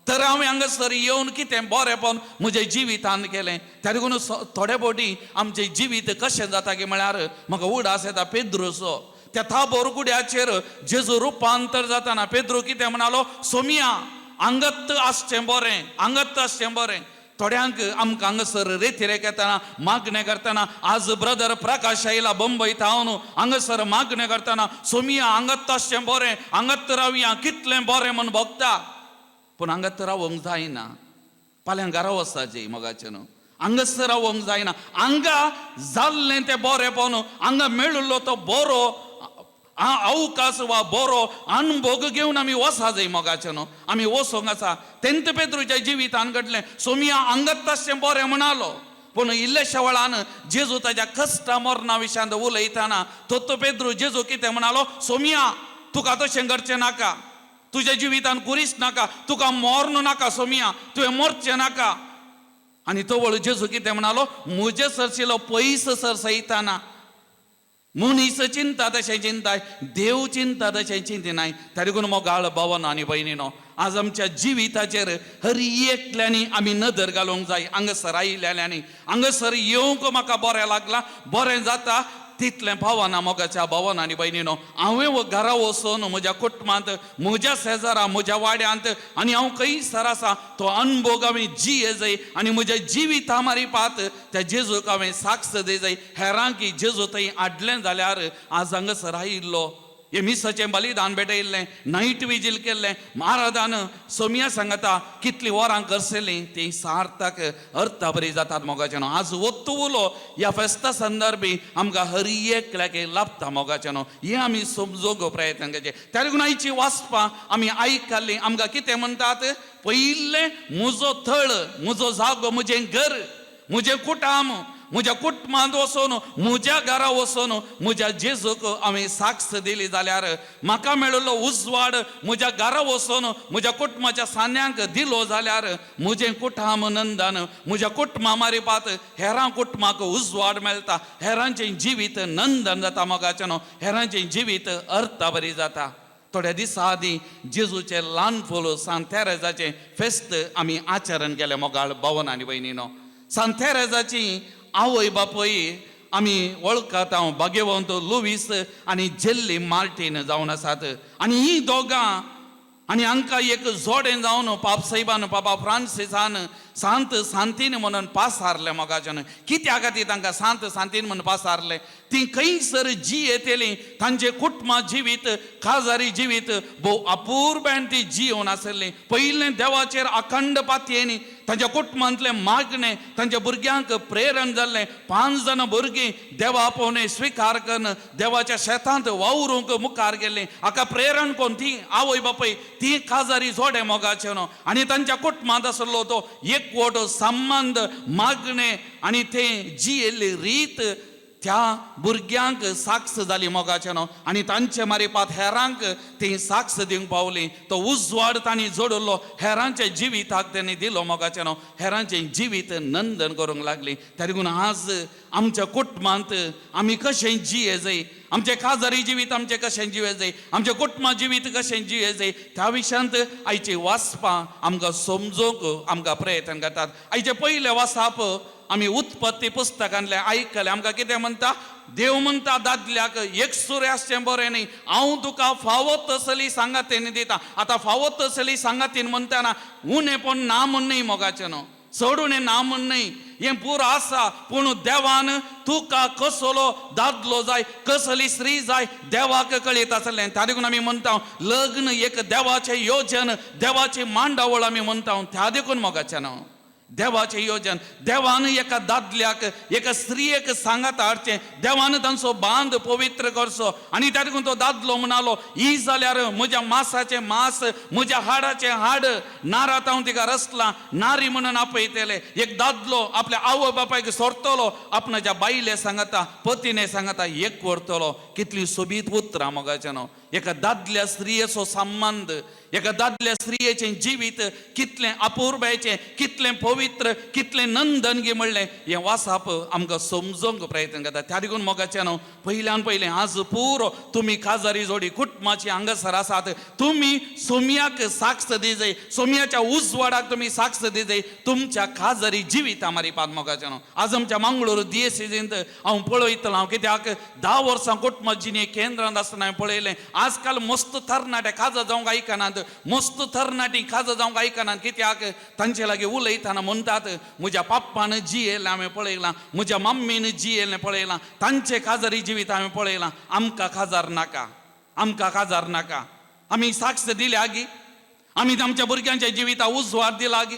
तर हांवें हांगासर येवन कितें बरेंपण म्हज्या जिवितान केलें. त्या देखून थोडे फावटी आमचें जिवीत कशें जाता की म्हळ्यार म्हाका उडास येता पेद्रूचो, त्या थाबोर गुड्याचेर जेजू रुपांतर जाताना पेद्रू कितें म्हणालो, सोमिया आंगत आसचें बरें, आंगत आसचें बरें. थोड्यांक आमकां हांगासर रेतिरेक येतना मागणें करतना, आज ब्रदर प्रकाश आयला बंबय थावन हांगासर मागणें करतना, सोमिया आंगत आसचें बरें, आंगत रावया कितलें बरें म्हूण भोगता, पूण हांगात रावंक जायना, फाल्यां घरा वचपाचें मोगाचें न्हू, हांगासर रावंक जायना, हांगा जाल्लें तें बरेंपण, हांगा मेळिल्लो तो बरो अवकाश वा बरो अनभोग घेवन आमी वचा जाय मोगाचें न्हू, आमी वचोंक आसा. तेंत पेद्रूच्या जिवितान घडलें, सोमिया आंगत आसचें बरें म्हणालो, पूण इल्लेशा वेळान जेजू ताच्या कश्टा मरणा विशयांत उलयतना तो पेद्रू जेजू कितें म्हणालो, सोमिया तुका तशें घडचें नाका, तुज्या जिवितान कुरीस नाका, तुका मर्ण नाका सोमिया, तुवें मरचें नाका. आनी तो वळ जेजू कितें म्हणालो, म्हजे सरशिलो पयस सरसयताना मनीस चिंता तशें चिंताय, देव चिंता तशें चिंतिनाय. त्या देखून मोगाळ भावन आनी भयणीनो, आज आमच्या जिविताचेर हर एकल्यांनी आमी नदर घालूंक जाय. हांगासर आयिल्ल्यांनी हांगासर येवंक म्हाका बरें लागलां, बरें जाता तितलें पावना मोगाच्या भावन आनी भयणीनो. हांवें घरा वचून म्हज्या कुटुंबांत, म्हज्या शेजारा, म्हज्या वाड्यांत आनी हांव खंयसर आसा तो अनभोग हांवें जिये जाय आनी म्हज्या जिविता मारिपात त्या जेजूक हांवें साक्ष दी जाय. हेरांकी जेजू थंय हाडलें जाल्यार आज हांगासर आयिल्लो, हे मिसाचें बलिदान भेटयल्लें, नायट विजील केल्लें, महाराजान सोमिया सांगता कितलीं वरां करसलीं तीं सार्थक अर्था बरी जातात मोगाचें न्हू. आज वत्तू उलो ह्या फेस्ता संदर्भी आमकां हर एकल्याक लाभता मोगाचें न्हू, हें आमी समजूंक प्रयत्न करचें. त्या देखून आयची वाचपां आमी आयकल्लीं, आमकां कितें म्हणटात, पयलें म्हजो थळ, म्हजो जागो, म्हजें घर, म्हजें कुटाम, म्हज्या कुटुंबांत वचून, म्हज्या घरा वचून म्हज्या जेजूक हांवें साक्ष दिली जाल्यार म्हाका मेळिल्लो उजवाड म्हज्या घरा वचून म्हज्या कुटुंबाच्या सान्यांक दिलो जाल्यार म्हजें कुटुंब नंदन, म्हज्या कुटुंबा मारिपात हेरां कुटुंबाक उजवाड मेळटा, हेरांचें जिवीत नंदन जाता मोगाचें न्हू, हेरांचें जिवीत अर्थाबरी जाता. थोड्या दिसां आदीं जेजूचें ल्हान फूल सांत तेरेजाचें फेस्त आमी आचरण केलें मोगाळ भावन आनी भयणीनो. सांत तेरेजाची आवय बापूय आमी वळखता, भाग्यवंत लुवीस आनी जेल्ली मार्टीन जावन आसात. आनी ही दोगां आनी हांकां एक जोडें जावन पाप सायबान पापा फ्रांसिसान सांत सांतीन म्हणून पासारलें मोगाच्यान. कित्या खातीर तांकां सांत सांतीन म्हणून पासारलें? ती खंयसर जी येतली तांचे कुटुंबा जिवीत, काजारी जिवीत भोव अपूर्बान ती जियोवन आसली. पयलें देवाचेर अखंड पातयेनी तांच्या कुटुंबांतलें मागणें तांच्या भुरग्यांक प्रेरण जाल्लें. 5 जाणां भुरगीं देवा पोवणे स्विकार करून देवाच्या शेतांत वावरूंक मुखार गेल्लीं. हाका प्रेरण कोण? ती आवय बापूय, ती काजारी जोडे मोगाचें न्हू. आनी तांच्या कुटुंबांत आसलो तो एकवट संबंद, मागणें आनी ते जियेल्ली रीत त्या भुरग्यांक साक्ष जाली मोगाचें न्हू. आनी तांचे मारिपात हेरांक ती साक्ष दिवंक पावली. तो उजवाड तांणी जोडिल्लो हेरांच्या जिविताक तांणी दिलो मोगाचें न्हू, हेरांचें जिवीत नंदन करूंक लागली. त्या देखून आज आमच्या कुटुंबांत आमी कशें जिये जाय, आमचें काजारी जिवीत आमचें कशें जिये जाय, आमचें कुटुंबा जिवीत कशें जिये जाय, त्या विशयांत आयची वाचपां आमकां समजूंक आमकां प्रयत्न करतात. आयचें पयलें वाचप आमी उत्पत्ती पुस्तकांतलें आयकलें. आमकां कितें म्हणटा? देव म्हणटा दादल्याक एकसुरें आसचें बरें न्ही, हांव तुका फावो तसली सांगातीन दिता. आतां फावो तसली सांगातीन म्हणटाना उणेपण ना म्हण न्ही मोगाचें न्हू, चड उणें ना म्हण न्ही, हें पुरो आसा. पूण देवान तुका कसलो दादलो जाय, कसली स्त्री जाय देवाक कळीत आसलें. त्या देखून आमी म्हणटा लग्न एक देवाचें योजन, देवाची मांडावळ आमी म्हणटा. त्या देखून मोगाचें न्हू देवाचें योजन देवान एका दादल्याक एका स्त्रियेक सांगात हाडचें. देवान तांचो बांद पवित्र करचो आनी त्या देखून तो दादलो म्हणालो ही जाल्यार म्हज्या मासाचें मास म्हज्या हाडाचें हाड, नारात हांव तिका रसलां, नारी म्हणून आपयतले. एक दादलो आपल्या आवय बापायक सोडटलो, आपणाच्या बायले सांगता पतीने सांगता एक व्हरतलो. कितली सोबीत उतरां मोगाचें न्हू. एका दादल्या स्त्रियेचो संबंद, एका दादल्या स्त्रियेचें जिवीत कितलें अपुरबायेचें, कितलें पवित्र, कितलें नंदनगी म्हणलें हें वासाप आमकां समजूंक प्रयत्न करता. त्या देखून मोगाचें न्हू पयल्यान पयलें आज पुरो तुमी काजारी जोडी कुटुंबाची हांगासर आसात, तुमी सोम्याक साक्ष दिजय, सोम्याच्या उजवाडाक तुमी साक्ष दिजय तुमच्या काजारी जिविता मारिपात. मोगाचें न्हू आज आमच्या मंगळूर दियेसींत हांव पळयतलो हांव, कित्याक 10 वर्सां कुटुंब जिणे केंद्रांत आसतना हांवें पळयलें आजकाल मस्त तरणाटे काजा जावंक आयकनात, मस्त तरणाटी काजा जावंक आयकनात. कित्याक तांचे लागीं उलयतना म्हणटात म्हज्या पप्पान जियेलें हांवें पळयलां, म्हज्या मम्मीन जियेलें पळयलां, तांचे काजारी जिवीत हांवें पळयलां, आमकां काजार नाका, आमकां काजार नाका. आमी साक्ष दिल्या गी, आमी आमच्या भुरग्यांच्या जिविता उजवाड दिला गी,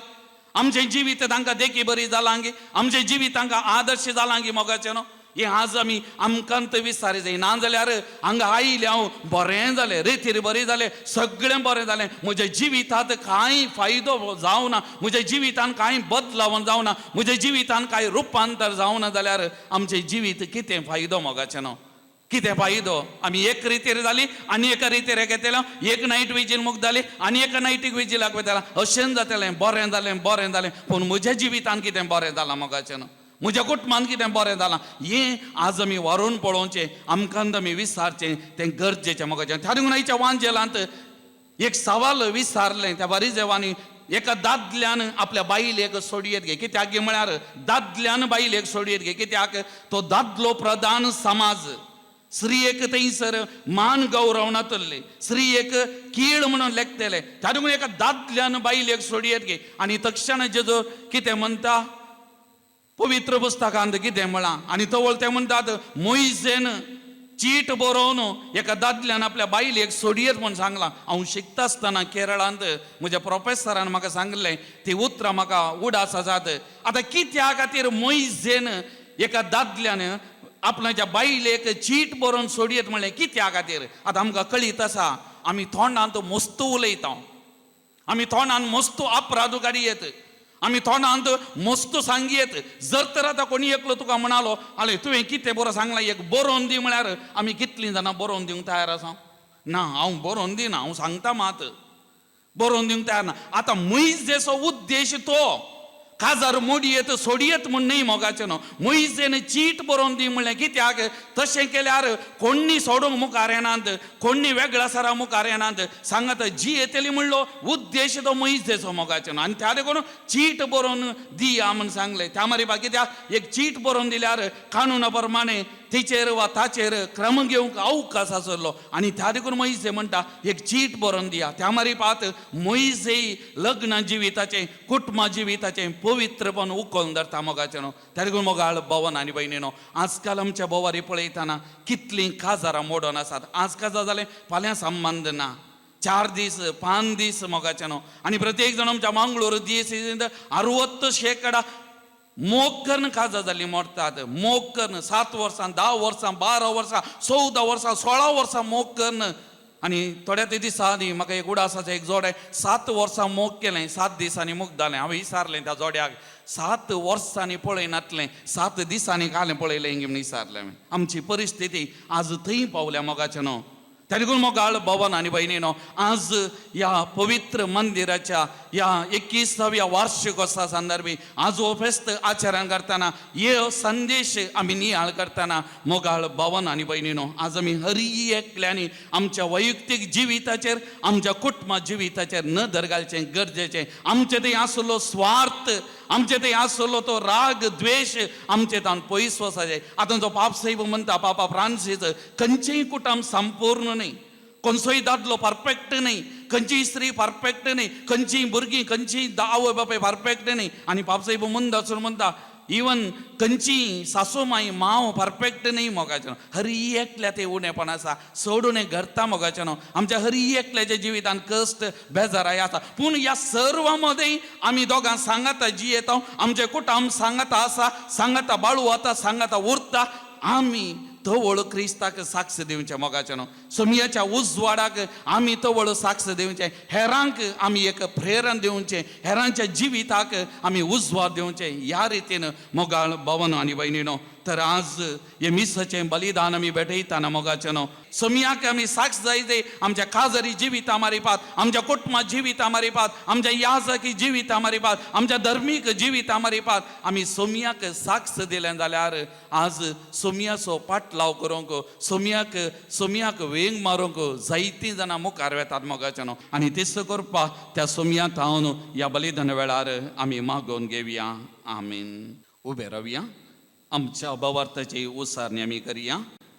आमचें जिवीत तांकां देखी बरी जालां गी, आमचें जिवीत तांकां आदर्श जालां गी. मोगाचें न्हू हें आज आमी आमकां थंय विसारी जाय. ना जाल्यार हांगा आयलें हांव बरें जालें, रेतीर बरें जालें, सगळें बरें जालें, म्हज्या जिवितांत कांय फायदो जावना, म्हज्या जिवितांत कांय बदलावण जावना, म्हज्या जिवितांत कांय रुपांतर जावना जाल्यार आमचें जिवीत कितें फायदो मोगाचें न्हू, कितें फायदो. आमी एक रितीर जाली आनी एका रितीर घेतले, एक नायट विजील मुख जाली आनी एका नायटीक विजीलाक वयताला, अशेंच जातलें, बरें जालें बरें जालें, पूण म्हज्या जिवितांत कितें बरें जालां मोगाचें न्हू, म्हज्या कुटुंबान कितें बरें जालां, हें आज आमी व्हरून पळोवचें, आमकां आमी विचारचें, तें गरजेचें मोगाचें. त्या देखून आयच्या वांजेलांत एक सवाल विचारलें त्या बारीजेवांनी, एका दादल्यान आपल्या बायलेक सोडयेत गे, कित्याक गे म्हळ्यार दादल्यान बायलेक सोडयेत गे, कित्याक तो दादलो प्रधान समाज, स्त्रियेक थंयसर मान गौरव नातल्ले, स्त्रियेक कीळ म्हणून लेखतले. त्या देखून एका दादल्यान बायलेक सोडयेत गे. आनी तक्षण जेजो कितें म्हणटा पवित्र पुस्तकांत कितें म्हळां आनी तवळ ते म्हणटात मोयजेन चीट बरोवन एका दादल्यान आपल्या बायलेक सोडयेत म्हूण सांगलां. हांव शिकता आसतना केरळांत म्हज्या प्रोफेसरान म्हाका सांगलें, ती उतरां म्हाका उडास आसात. आतां कित्या खातीर मोयजेन एका दादल्यान आपणाच्या बायलेक चीट बरोवन सोडयेत म्हणलें कित्या खातीर? आतां आमकां कळीत आसा आमी तोंडांत मस्त उलयता, आमी तोंडान मस्त अपराध काडयेत, आमी तोंडांत मस्त सांगयेत. जर तर आतां कोणी एकलो तुका म्हणालो आले तुवें कितें बरो सांगलां एक बरोवन दी म्हळ्यार आमी कितलीं जाणां बरोवन दिवंक तयार आसा? ना, हांव बरोवन दिना, हांव सांगता मात बरोवन दिवंक तयार ना. आतां मोयजेचो उद्देश तो काजार मोडयेत सोडयेत म्हूण न्हय मोगाचें न्हू, मोयजेन चीट बरोवन दी म्हणलें कित्याक तशें केल्यार कोण्णी सोडूंक मुखार येनात, कोण्णी वेगळा सरा मुखार येनात, सांगत जी येतली म्हणलो उद्देश तो मोयजेचो मोगाचें न्हू. आनी त्या देखून चीट बरोवन दिया म्हूण सांगलें. त्या मारी कित्याक एक चीट बरोवन दिल्यार कानुना प्रमाणे तिचेर वा ताचेर क्रम घेवंक अवकाश आसलो आनी त्या देखून मोयजे म्हणटा एक चीट बरोवन दिया. त्या मारी पात मोयजे लग्न जिविताचें कुटुंबा जिविताचें पवित्रपण उखलून धरता मोगाचें न्हू. त्या देखून मोगाळ भवन आनी भयणीनो आजकाल आमच्या बोवारी पळयतना कितलीं काजारां मोडून आसात. आज काजार जालें फाल्यां संबंद ना, 4 दीस 5 दीस मोगाचें न्हू. आनी प्रत्येक जाण आमच्या मंगळूर दीस 60% मोग करून काजार जाल्ली मोडटात, मोग करून 7 वर्सां 10 वर्सां 12 वर्सां 14 वर्सां 16 वर्सां मोग करून. आनी थोड्या ते दिसांनी म्हाका एक उडासाचें एक जोडें 7 वर्सां मोग केलें, 7 दिसांनी मोग जालें. हांवें विचारलें त्या जोड्याक 7 वर्सांनी पळयनातलें, 7 दिसांनी कालें पळयलें म्हूण विचारलें हांवें. आमची परिस्थिती आज थंय पावल्या मोगाचें न्हू. त्या देखून मोगाळ भवन आनी भयणीनो आज ह्या पवित्र मंदिराच्या ह्या 21व्या वार्षिकोत्सवा संदर्भी आज हो फेस्त आचरण करतना हे संदेश आमी नियाळ करतना मोगाळ भवन आनी भयणीनो आज आमी हरी एकल्यांनी आमच्या वैयक्तीक जिविताचेर आमच्या कुटुंबा जिविताचेर नदर घालचें गरजेचें. आमचे थंय आसलो स्वार्थ, आमचे थंय आसलो तो राग द्वेश आमचे तान पयस वचपाचें. आतां जो पाप साहेब म्हणटा पापा फ्रांसीस खंयचेंय कुटुंब संपूर्ण न्हय, खंयचोय दादलो परफेक्ट न्हय, खंयचीय स्त्री परफेक्ट न्हय, खंयचीय भुरगीं खंयचीय आवय बापाय परफेक्ट न्हय. आनी पाप साहेब मुंद आसून म्हणटा इवन खंयची सासू माई मांव परफेक्ट न्ही मोगाचें हरी एकल्या ते उणेपण आसा चड उणें घडता मोगाचें न्हू आमच्या हरी एकल्याच्या जिवितान कश्ट बेजाराय आसा पूण ह्या सर्वा मदें आमी दोगां सांगाता जियेता आमचें कुटुंब सांगाता आसा सांगाता बाळू वता सांगाता उरता आमी तवळ क्रिस्ताक साक्ष दिवचें मोगाचें न्हू सोमयाच्या उजवाडाक आमी तवळ साक्ष दिवचें हेरांक आमी एक प्रेरण दिवचें हेरांच्या जिविताक आमी उजवाड दिवचें ह्या रितीन मोगाळ भवन आनी भयणीनो तर आज हे मिसाचें बलिदान आमी भेटयतना मोगाचें न्हू सोमयाक आमी साक्ष जाय ते आमच्या काजरी जिविता मारिपात आमच्या कुटुंबा जिविता मारिपात आमच्या याजकी जिविता मारिपात आमच्या धर्मीक जिविता मारिपात आमी सोमयाक साक्ष दिलें जाल्यार आज सोमयाचो पाटलाव करूंक सोमयाक सोमयाक वेंग मारूंक जायतीं जाणां मुखार वेतात मोगाचें न्हू आनी तेच करपाक त्या सोमया तावन ह्या बलिदान वेळार आमी मागोवन घेवया. आमीन. उबे रावया. आमच्या भावार्थाची उसारणी आमी करया.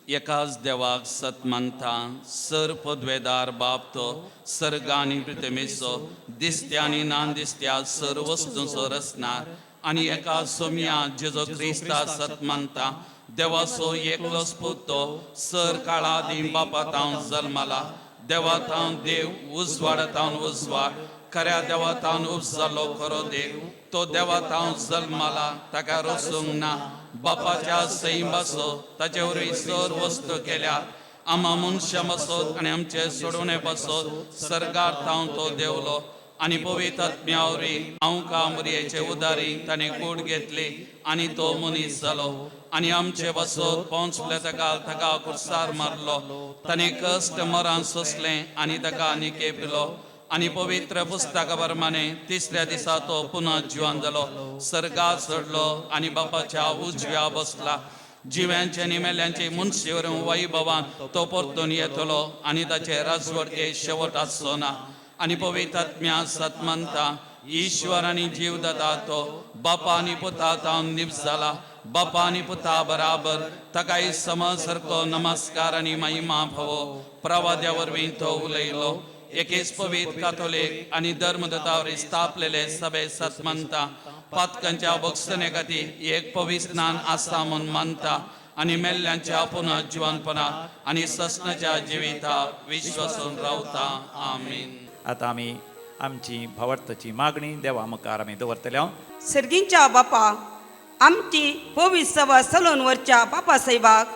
एकाच देवाक सत मानता सर पदवेदार बाप तो सर्ग आनी पृथ्वीचो दिसत्या आनी ना दिसत्या सर वस्तूंचो रचणार आनी एका सोमया जेजो क्रिस्ता सत मानता देवाचो एकलोच पूत तो सर काळा दी बापा तावन जल्माला देवा तावन देव उजवाड तावन उजवाड खऱ्या देवा तावन उपजालो खरो देव तो देवा तावन जल्माला ताका रचूंक ना बापाच्या सैमाचो ताचे वरवीं सर वस्तू केल्या आमा मनशां बसत आनी आमचे सोडोवणे बसत सर्गार तावन तो देवलो आनी पवित्र आत्म्या वरवीं आमकां मुरयेचे उदारी ताणें कूड घेतली आनी तो मनीस जालो आनी आमचे बसत पोंचले ताका ताका कुर्सार मारलो ताणें कश्ट मरान सोंसलें आनी ताका निकेपिलो आनी पवित्र पुस्तका प्रमाणे तिसऱ्या दिसा तो पुनः जिवन जालो सर्गार चडलो आनी बापाच्या उजव्या बसला जिव्यांचे आनी मेल्यांचे मनशे वरवीं वैभवान तो परतून येतलो आनी ताचे राजवटके शेवट आसचो ना आनी पवित्र आत्म्या सत मानता ईश्वर आनी जीव दाता तो बापा आनी पुता तावन निप्स जाला बापा आनी पुता बराबर ताकाय समज सारको नमस्कार आनी महिमा भवो प्रवाद्या वरवीं तो उलयलो एकेच पवित्र कातोलीक आनी धर्मदतावर स्थापलेले सभे सत मानता पातकांच्या बक्षणे खातीर एक पवित्र स्नान आसा म्हूण मानता आनी मेल्ल्यांच्या पुनः जिवनपणात आनी ससनाच्या जिविताक विश्वासून रावता. आमीन. आतां आमी आमची भावार्थाची मागणी देवा मुखार आमी दवरतले. सर्गींच्या बापा आमची पवित्र सभा सलोन वरच्या बापा साहेबाक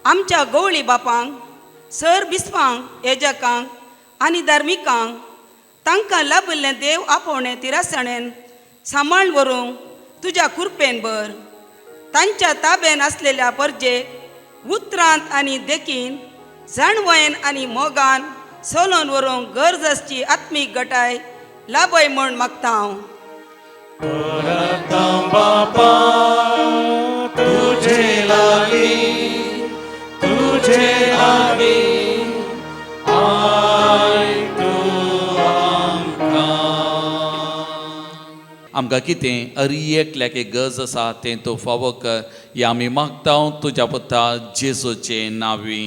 आमच्या गवळी बापांक सर बिस्पांक येजकांक आनी धार्मिकांक तांकां लाभिल्लें देव आपोवणें तिरासणेन सांबाळ व्हरूंक तुज्या कृपेन भर तांच्या ताब्यान आसलेल्या परजेक उतरांत आनी देखीन जाणवयन आनी मोगान सोलोन व्हरूंक गरज आसची आत्मीक गटाय लाभय म्हूण मागता हांव. बापा तुझे लागी तुझे लागी I तूं आमकां. आमकां कितें अरी एकल्याक एक गरज आसा तें तूं फावो कर या आमी मागता तुज्या पुता जेजूचे नांवी.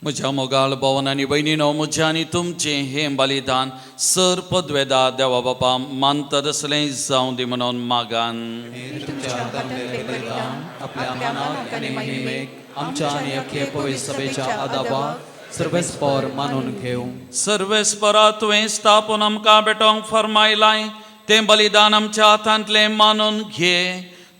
म्हज्या मोगाळ भवन आनी भयणीनो म्हज्या आनी तुमचें हें बलिदान सर पदवेदा देवा बापा मानता तसलें जावं दी म्हणून मागान. तुमच्या हातांतलें बलिदान आपल्या मनाक आनी महिमेक आमच्या आनी अख्खे पवित्र सभेच्या आदाबाक सर्वेस्पर मानून घेवं. सर्वेस्परा तुवें स्थापून आमकां भेटोवंक फरमायलाय तें बलिदान आमच्या हातांतलें मानून घे.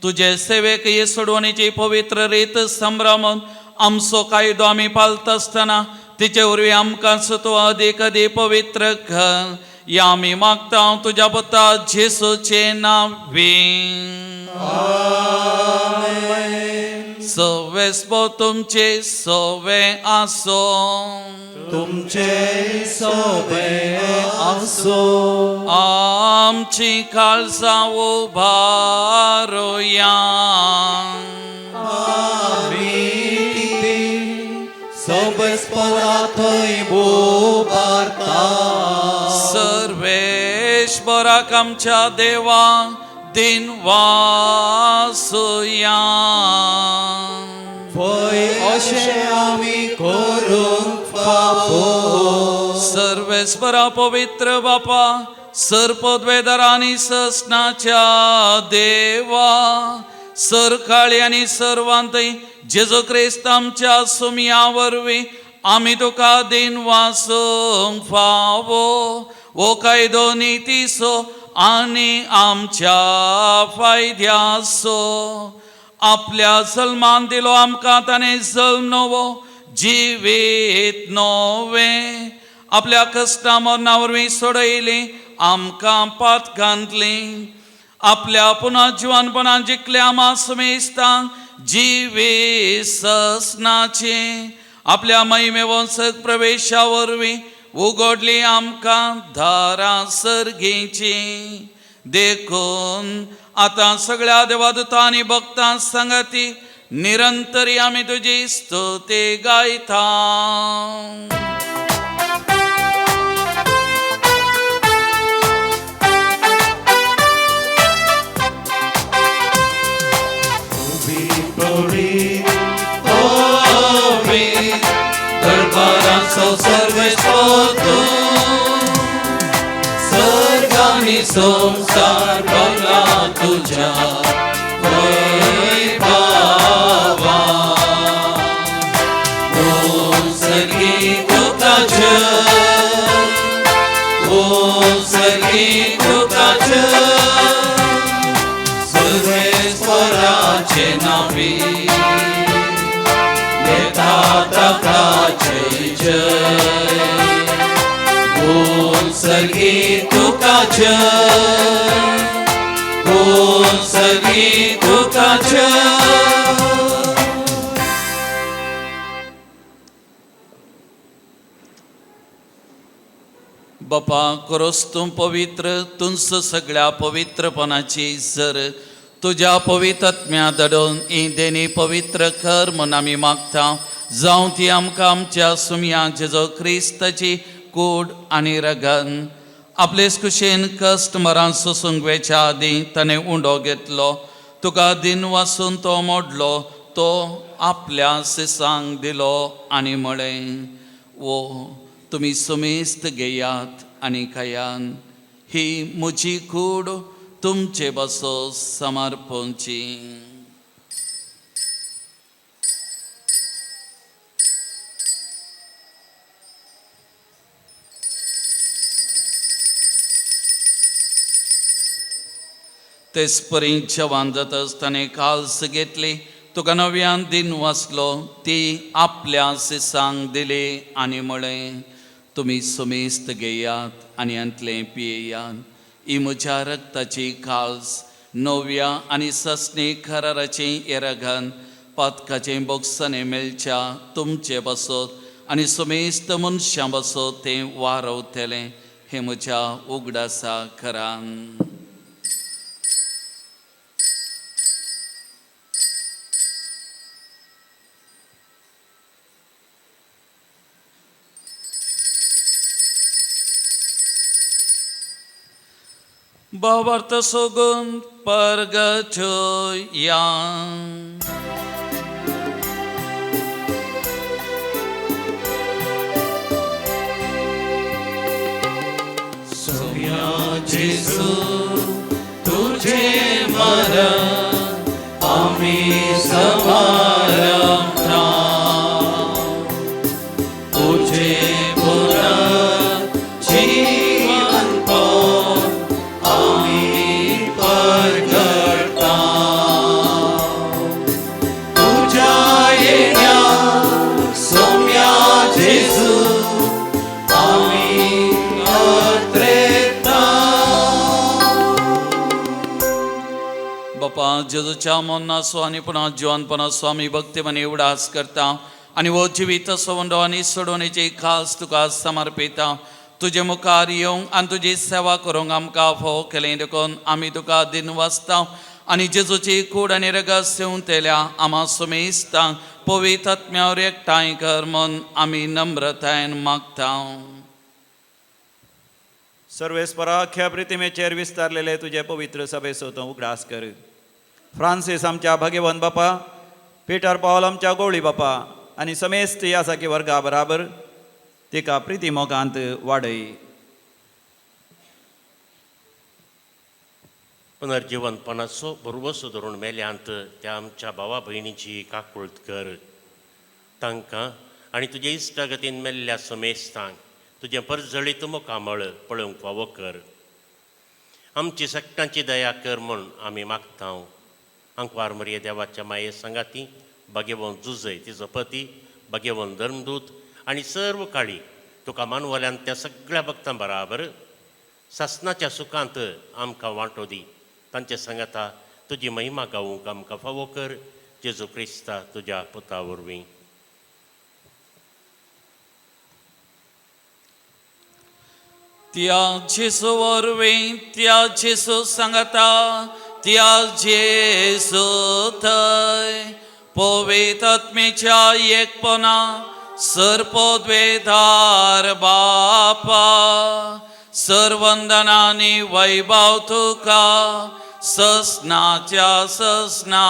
तुजे सेवेक हे सोडवणेची पवित्र रीत संभ्रमून आमचो कायदो आमी पालता आसतना तिचे वरवीं आमकां तूं अदीक अदीक पवित्र कर या आमी मागता तुज्या पुता जेसूचे नांवी. सवेस्पो तुमचे सवे आसो तुमचे सोबे आसो. आमची काळजां उबारुया. सोबस्परा थंय उबारता. सर्वेश्वराक आमच्या देवा दिन वासुया. वय अशें आमी करूंक फावो. सर्वेस्परा पवित्र बापा, सरपदवेदार आनी ससनाच्या देवा, सरकाळी आनी सर्वांतय जेजू क्रिस्त आमच्या सुमया वरवीं आमी तुका दिन वासूंक फावो. वो कायदो नितीचो आनी आमच्या फायद्याचो आपल्या जल्मान दिलो आमकां ताणें जल्म नवो जिवीत नवें, आपल्या कश्टा मरणा वरवीं सोडयली आमकां पातकांतली, आपल्या पुनः जिवनपणान जिखल्या आमा समेस्तांक जिवी ससनाची, आपल्या महिमे वंशक प्रवेशा वरवीं उगडली आमकां दारां सर्गीची. देखून आतां सगळ्या देवादुतां आनी भक्तां सांगाती निरंतरी आमी तुजी स्तुती गायता. दरबाराचो सर्वेस्पर सर्ग आनी संवसार भरला तुज्या वैभवा. ओ सर्गी तुका जय, ओ सर्गी तुका जय, सर्वेस्पराचे नांवी येता ताका जय जय. ओ सर्गी तुका जय, ओ सर्गी तुका जय. बापा करोस तूं पवित्र तुंच सगळ्या पवित्रपणाची जर तुज्या पवित्र धाडून ही देणी पवित्र कर म्हूण आमी मागता. जावं ती आमकां आमच्या सुमया जेजो क्रिस्ताची कूड आनी रगन. आपलेच कुशेन कश्ट मरान सोसूंक वेच्या आदीं ताणें उंडो घेतलो, तुका दिन वासून तो मोडलो, तो आपल्या सिसांक दिलो आनी म्हळें, वो तुमी सुमेस्त घेयात आनी खायान, ही म्हजी कूड तुमचे बसो समर्पणची. तेच परी जवान जातच ताणें काल्स घेतली, तुका नव्यान दिन वाचलो, ती आपल्या सिसांक दिली आनी म्हळें, तुमी सुमेस्त घेयात आनी हांतलें पियेयात, ही म्हज्या रक्ताची काल्स नव्या आनी ससणी कराराची येरगन पातकाचें बोगसणें मेळच्या तुमचे बसत आनी सुमेस्त मनशां बसत तें वारवतलें, हें म्हज्या उगडासा करान. भावार्थ सोगून परगटया. सोम्या जेजू तुझे मरण आमी समारंभता, तुझे पुनर्जीवनपण आमी परगटता. तुझ्या येण्या सोम्या जेजू आमी अत्रेता. बापा जेजूच्या मरणाचो आनी पुनः जिवनपणाचो आमी भक्तीमनी उडास करता आनी हो जिवीत सवंडो आनी सोडवणेची खास तुका समर्पिता. तुजे मुखार येवंक आनी तुजी सेवा करूंक आमकां फावो केलें देखून आमी तुका दिन वाचता आनी जेजूची कूड आनी रगत सेवतेल्या आमा सुमेस्तांक पवित्र आत्म्यावर एकठांय कर म्हूण आमी नम्रतायेन मागता. सर्वेस्परा अख्ख्या प्रितिमेचेर विस्तारलेले तुजे पवित्र सभेचो तूं उगडास कर. फ्रांसीस आमच्या भाग्यवंत बापा, पिटर पावल आमच्या गोवळी बापा आनी समेस्त यासाकी वर्गा बराबर तिका प्रिती मोगांत वाडय. पुनर्जिवनपणाचो भरवसो धरून मेल्यांत त्या आमच्या भावा भयणीची काकुळत कर. तांकां आनी तुजे इश्टागतीन मेल्ल्या समेस्तांक तुजें परजळीत मुखामळ पळोवंक फावो कर. आमची सगळ्यांची दया कर म्हूण आमी मागता. आंकवार मरिये देवाच्या माये सांगाती भाग्यवंत जुजय तिजो पती, भाग्यवंत धर्मदूत आनी सर्व काळी तुका मानवल्यान त्या सगळ्या भक्तां बराबर सासनाच्या सुखांत आमकां वांटो दी. तांचे सांगाता तुजी महिमा गावूंक आमकां फावो कर. जेजू क्रिस्ता तुज्या पुता वरवीं. त्या जेजू वरवीं, त्या जेजू सांगाता, त्या जेजू थंय पवित्र एकपणा सर्पद्वेधार बापा, सर्वंदनानी वैभव तुका ससनाच्या ससना.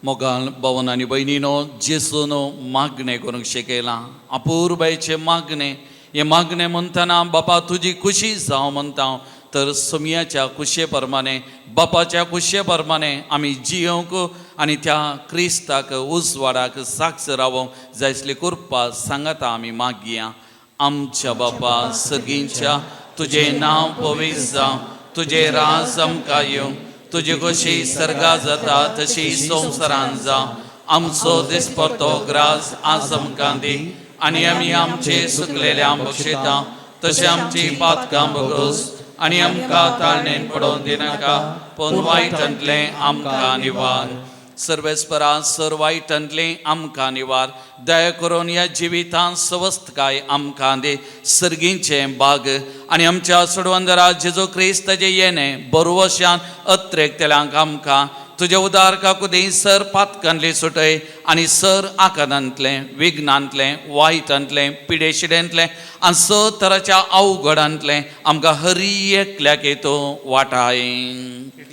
मोगाल भवन आनी भयणीनो, जेजून मागणें करूंक शिकयलां, अपुरबायचें मागणें. हें मागणें म्हणटना बापा तुजी खुशी जावं म्हणटा, तर सोमयाच्या खुशये प्रमाणे, बापाच्या खुशये प्रमाणे आमी जियोंक आनी त्या क्रिस्ताक उजवाडाक साक्ष रावोंक जाय आसली कृपा सांगाता आमी मागया. आमच्या बापा सगींच्या, तुजें नांव पवित्र जावं, तुजें राज आमकां येवं, तुजी खोशी सर्गा जाता तशी संवसारान जावं. आमचो दिसपडतो ग्रास आज आमकां दी आनी आमी आमचे सुकलेल्या बक्षिता तशें आमची पातकां बगोस आनी आमकां ताळणेन पडोवन दिनाका, पूण वायटांतलें आमकां निवार. सर्वेस्परा सर वायटांतलें आमकां निवार. दया करून ह्या जिवितांत सवस्तकाय आमकां दी. सर्गींचें बाग आनी आमच्या सोडवंदरा जेजू क्रिस्ताचें येणें बरवशान अत्रेकतल्यांक आमकां तुज्या उदार काकुदी सर पातकांतली सुटय आनी सर आकादांतलें, विघ्नांतलें, वायटांतलें, पिडेशिडेंतलें आनी स तराच्या अवघडांतलें आमकां हरी एकल्याक येतो वाटाय.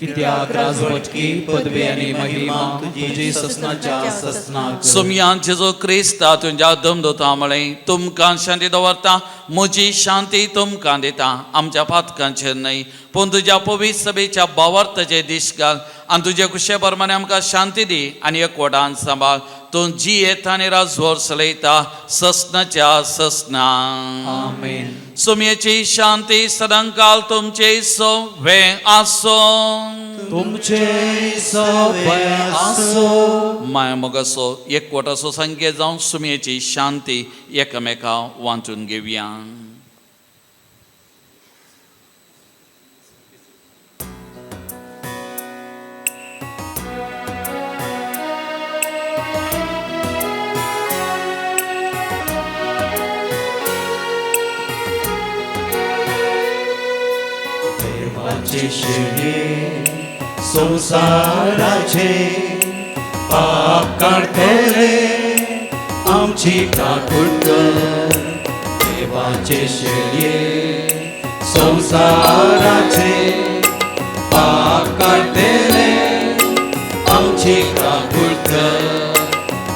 कित्याक राजवटकी पदवी आनी महिमा तुजी ससनाच्या ससनाक. सोमयान जेजू क्रिस्ता तुज्या दमदोता म्हळें, तुमकां शांती दवरता, म्हजी शांती तुमकां दिता. आमच्या पातकांचेर न्हय पूण तुज्या पवित्र सभेच्या बावार्थाचे दीस घाल आनी तुजे खुशे प्रमाणे आमकां शांती दी आनी एकवटान सांबाळ. तूं जियेता आनी राजवर चलयता ससनाच्या ससना. आमेन. सोमयेची शांती सदांकाल तुमचे सवे आसों. तुमचे सवे आसों. माया मोगाचो एकवटाचो संकेत जावन सुमयेची शांती एकामेका वांटून घेवया. देवाचे शेळये संवसाराचे पाप काडटले आमची काकूट कर. देवाचे शेळये संवसाराचे पाप काडटले आमची काकूट कर.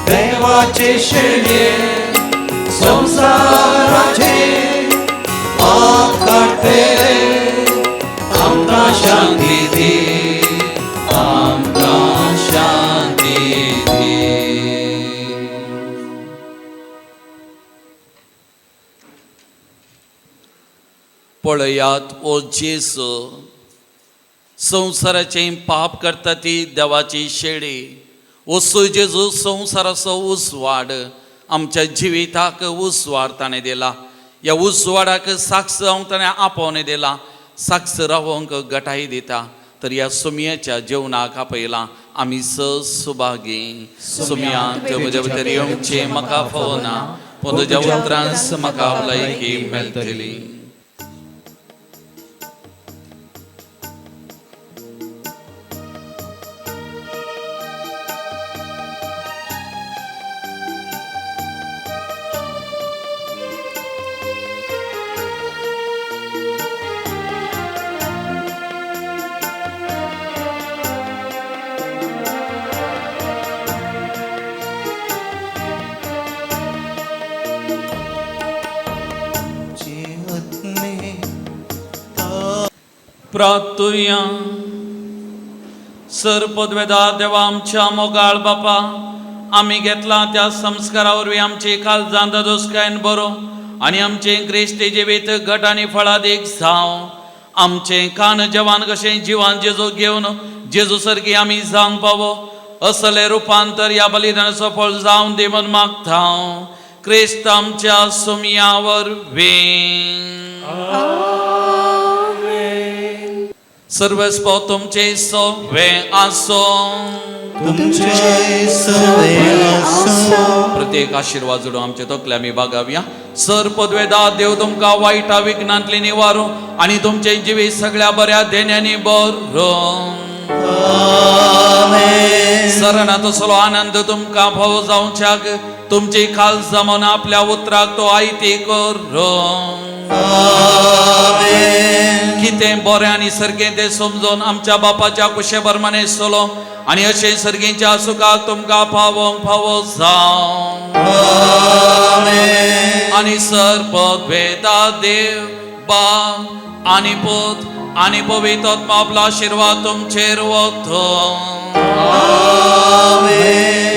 देवाचे शेळये संवसाराचे पाप काडटले आमकां शांती दी, आमकां शांती दी. पळयात ओ जेजू, संवसाराचें पाप करता ती देवाची शेळी. वसू जेजू संवसाराचो उजवाड, आमच्या जिविताक उजवाड ताणें दिला. ह्या उजवाडाक साक्ष जावंक ताणें आपोवणें दिलां, साक्ष रावोंक गटाय दिता. तर ह्या सुमयाच्या जेवणाक आपयलां आमी स सुभागी. सुमया तुज्या भितर येवचें म्हाका फावना, पूण तुज्या उतरान म्हाका भलायकी मेळटली. प्रार्थुया. सर पदवेदा देवा आमच्या मोगाळ बापा, आमी घेतला त्या संस्कारा वरवीं आमची काळजां दादोसकायेन बरो आनी आमचें क्रिस्ती जिवीत घट आनी फळादीक जावं. आमचें कान जवान कशें जिवान जेजू घेवन जेजू सारकी आमी जावंक पावो असलें रुपांतर ह्या बलिदानाचो फळ जावन दी म्हूण मागता क्रिस्त आमच्या सुमया वरवीं. सर्वस्व तुमचे सवे आसो. तुमचे सवे आसो. प्रत्येक आशिर्वाद जोडून आमचे तकले आमी बागावया. सर पदवेदा देव तुमकां वायटा विघ्नांतली निवारू आनी तुमचे जिवीत सगळ्या बऱ्या देण्यांनी बरो. सरणात तसलो आनंद तुमकां फावो जावच्याक तुमची खाल जमन आपल्या उतराक तो आयती करो. कितें बरें आनी सारकें तें समजून आमच्या बापाच्या कुशे बरमाने सोलो आनी अशें सर्गीच्या सुखाक तुमकां पावोवंक फावो जावं. आनी सर पदवेदा देव बाप आनी पूत आनी पवित्र आत्मा आपलो आशिर्वाद तुमचेर वतो.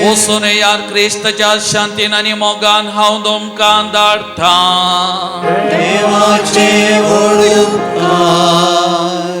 वचून यार क्रिस्तच्या शांतीन आनी मोगान हांव तुमकां धाडटा. देवाचे व्हड उपकार.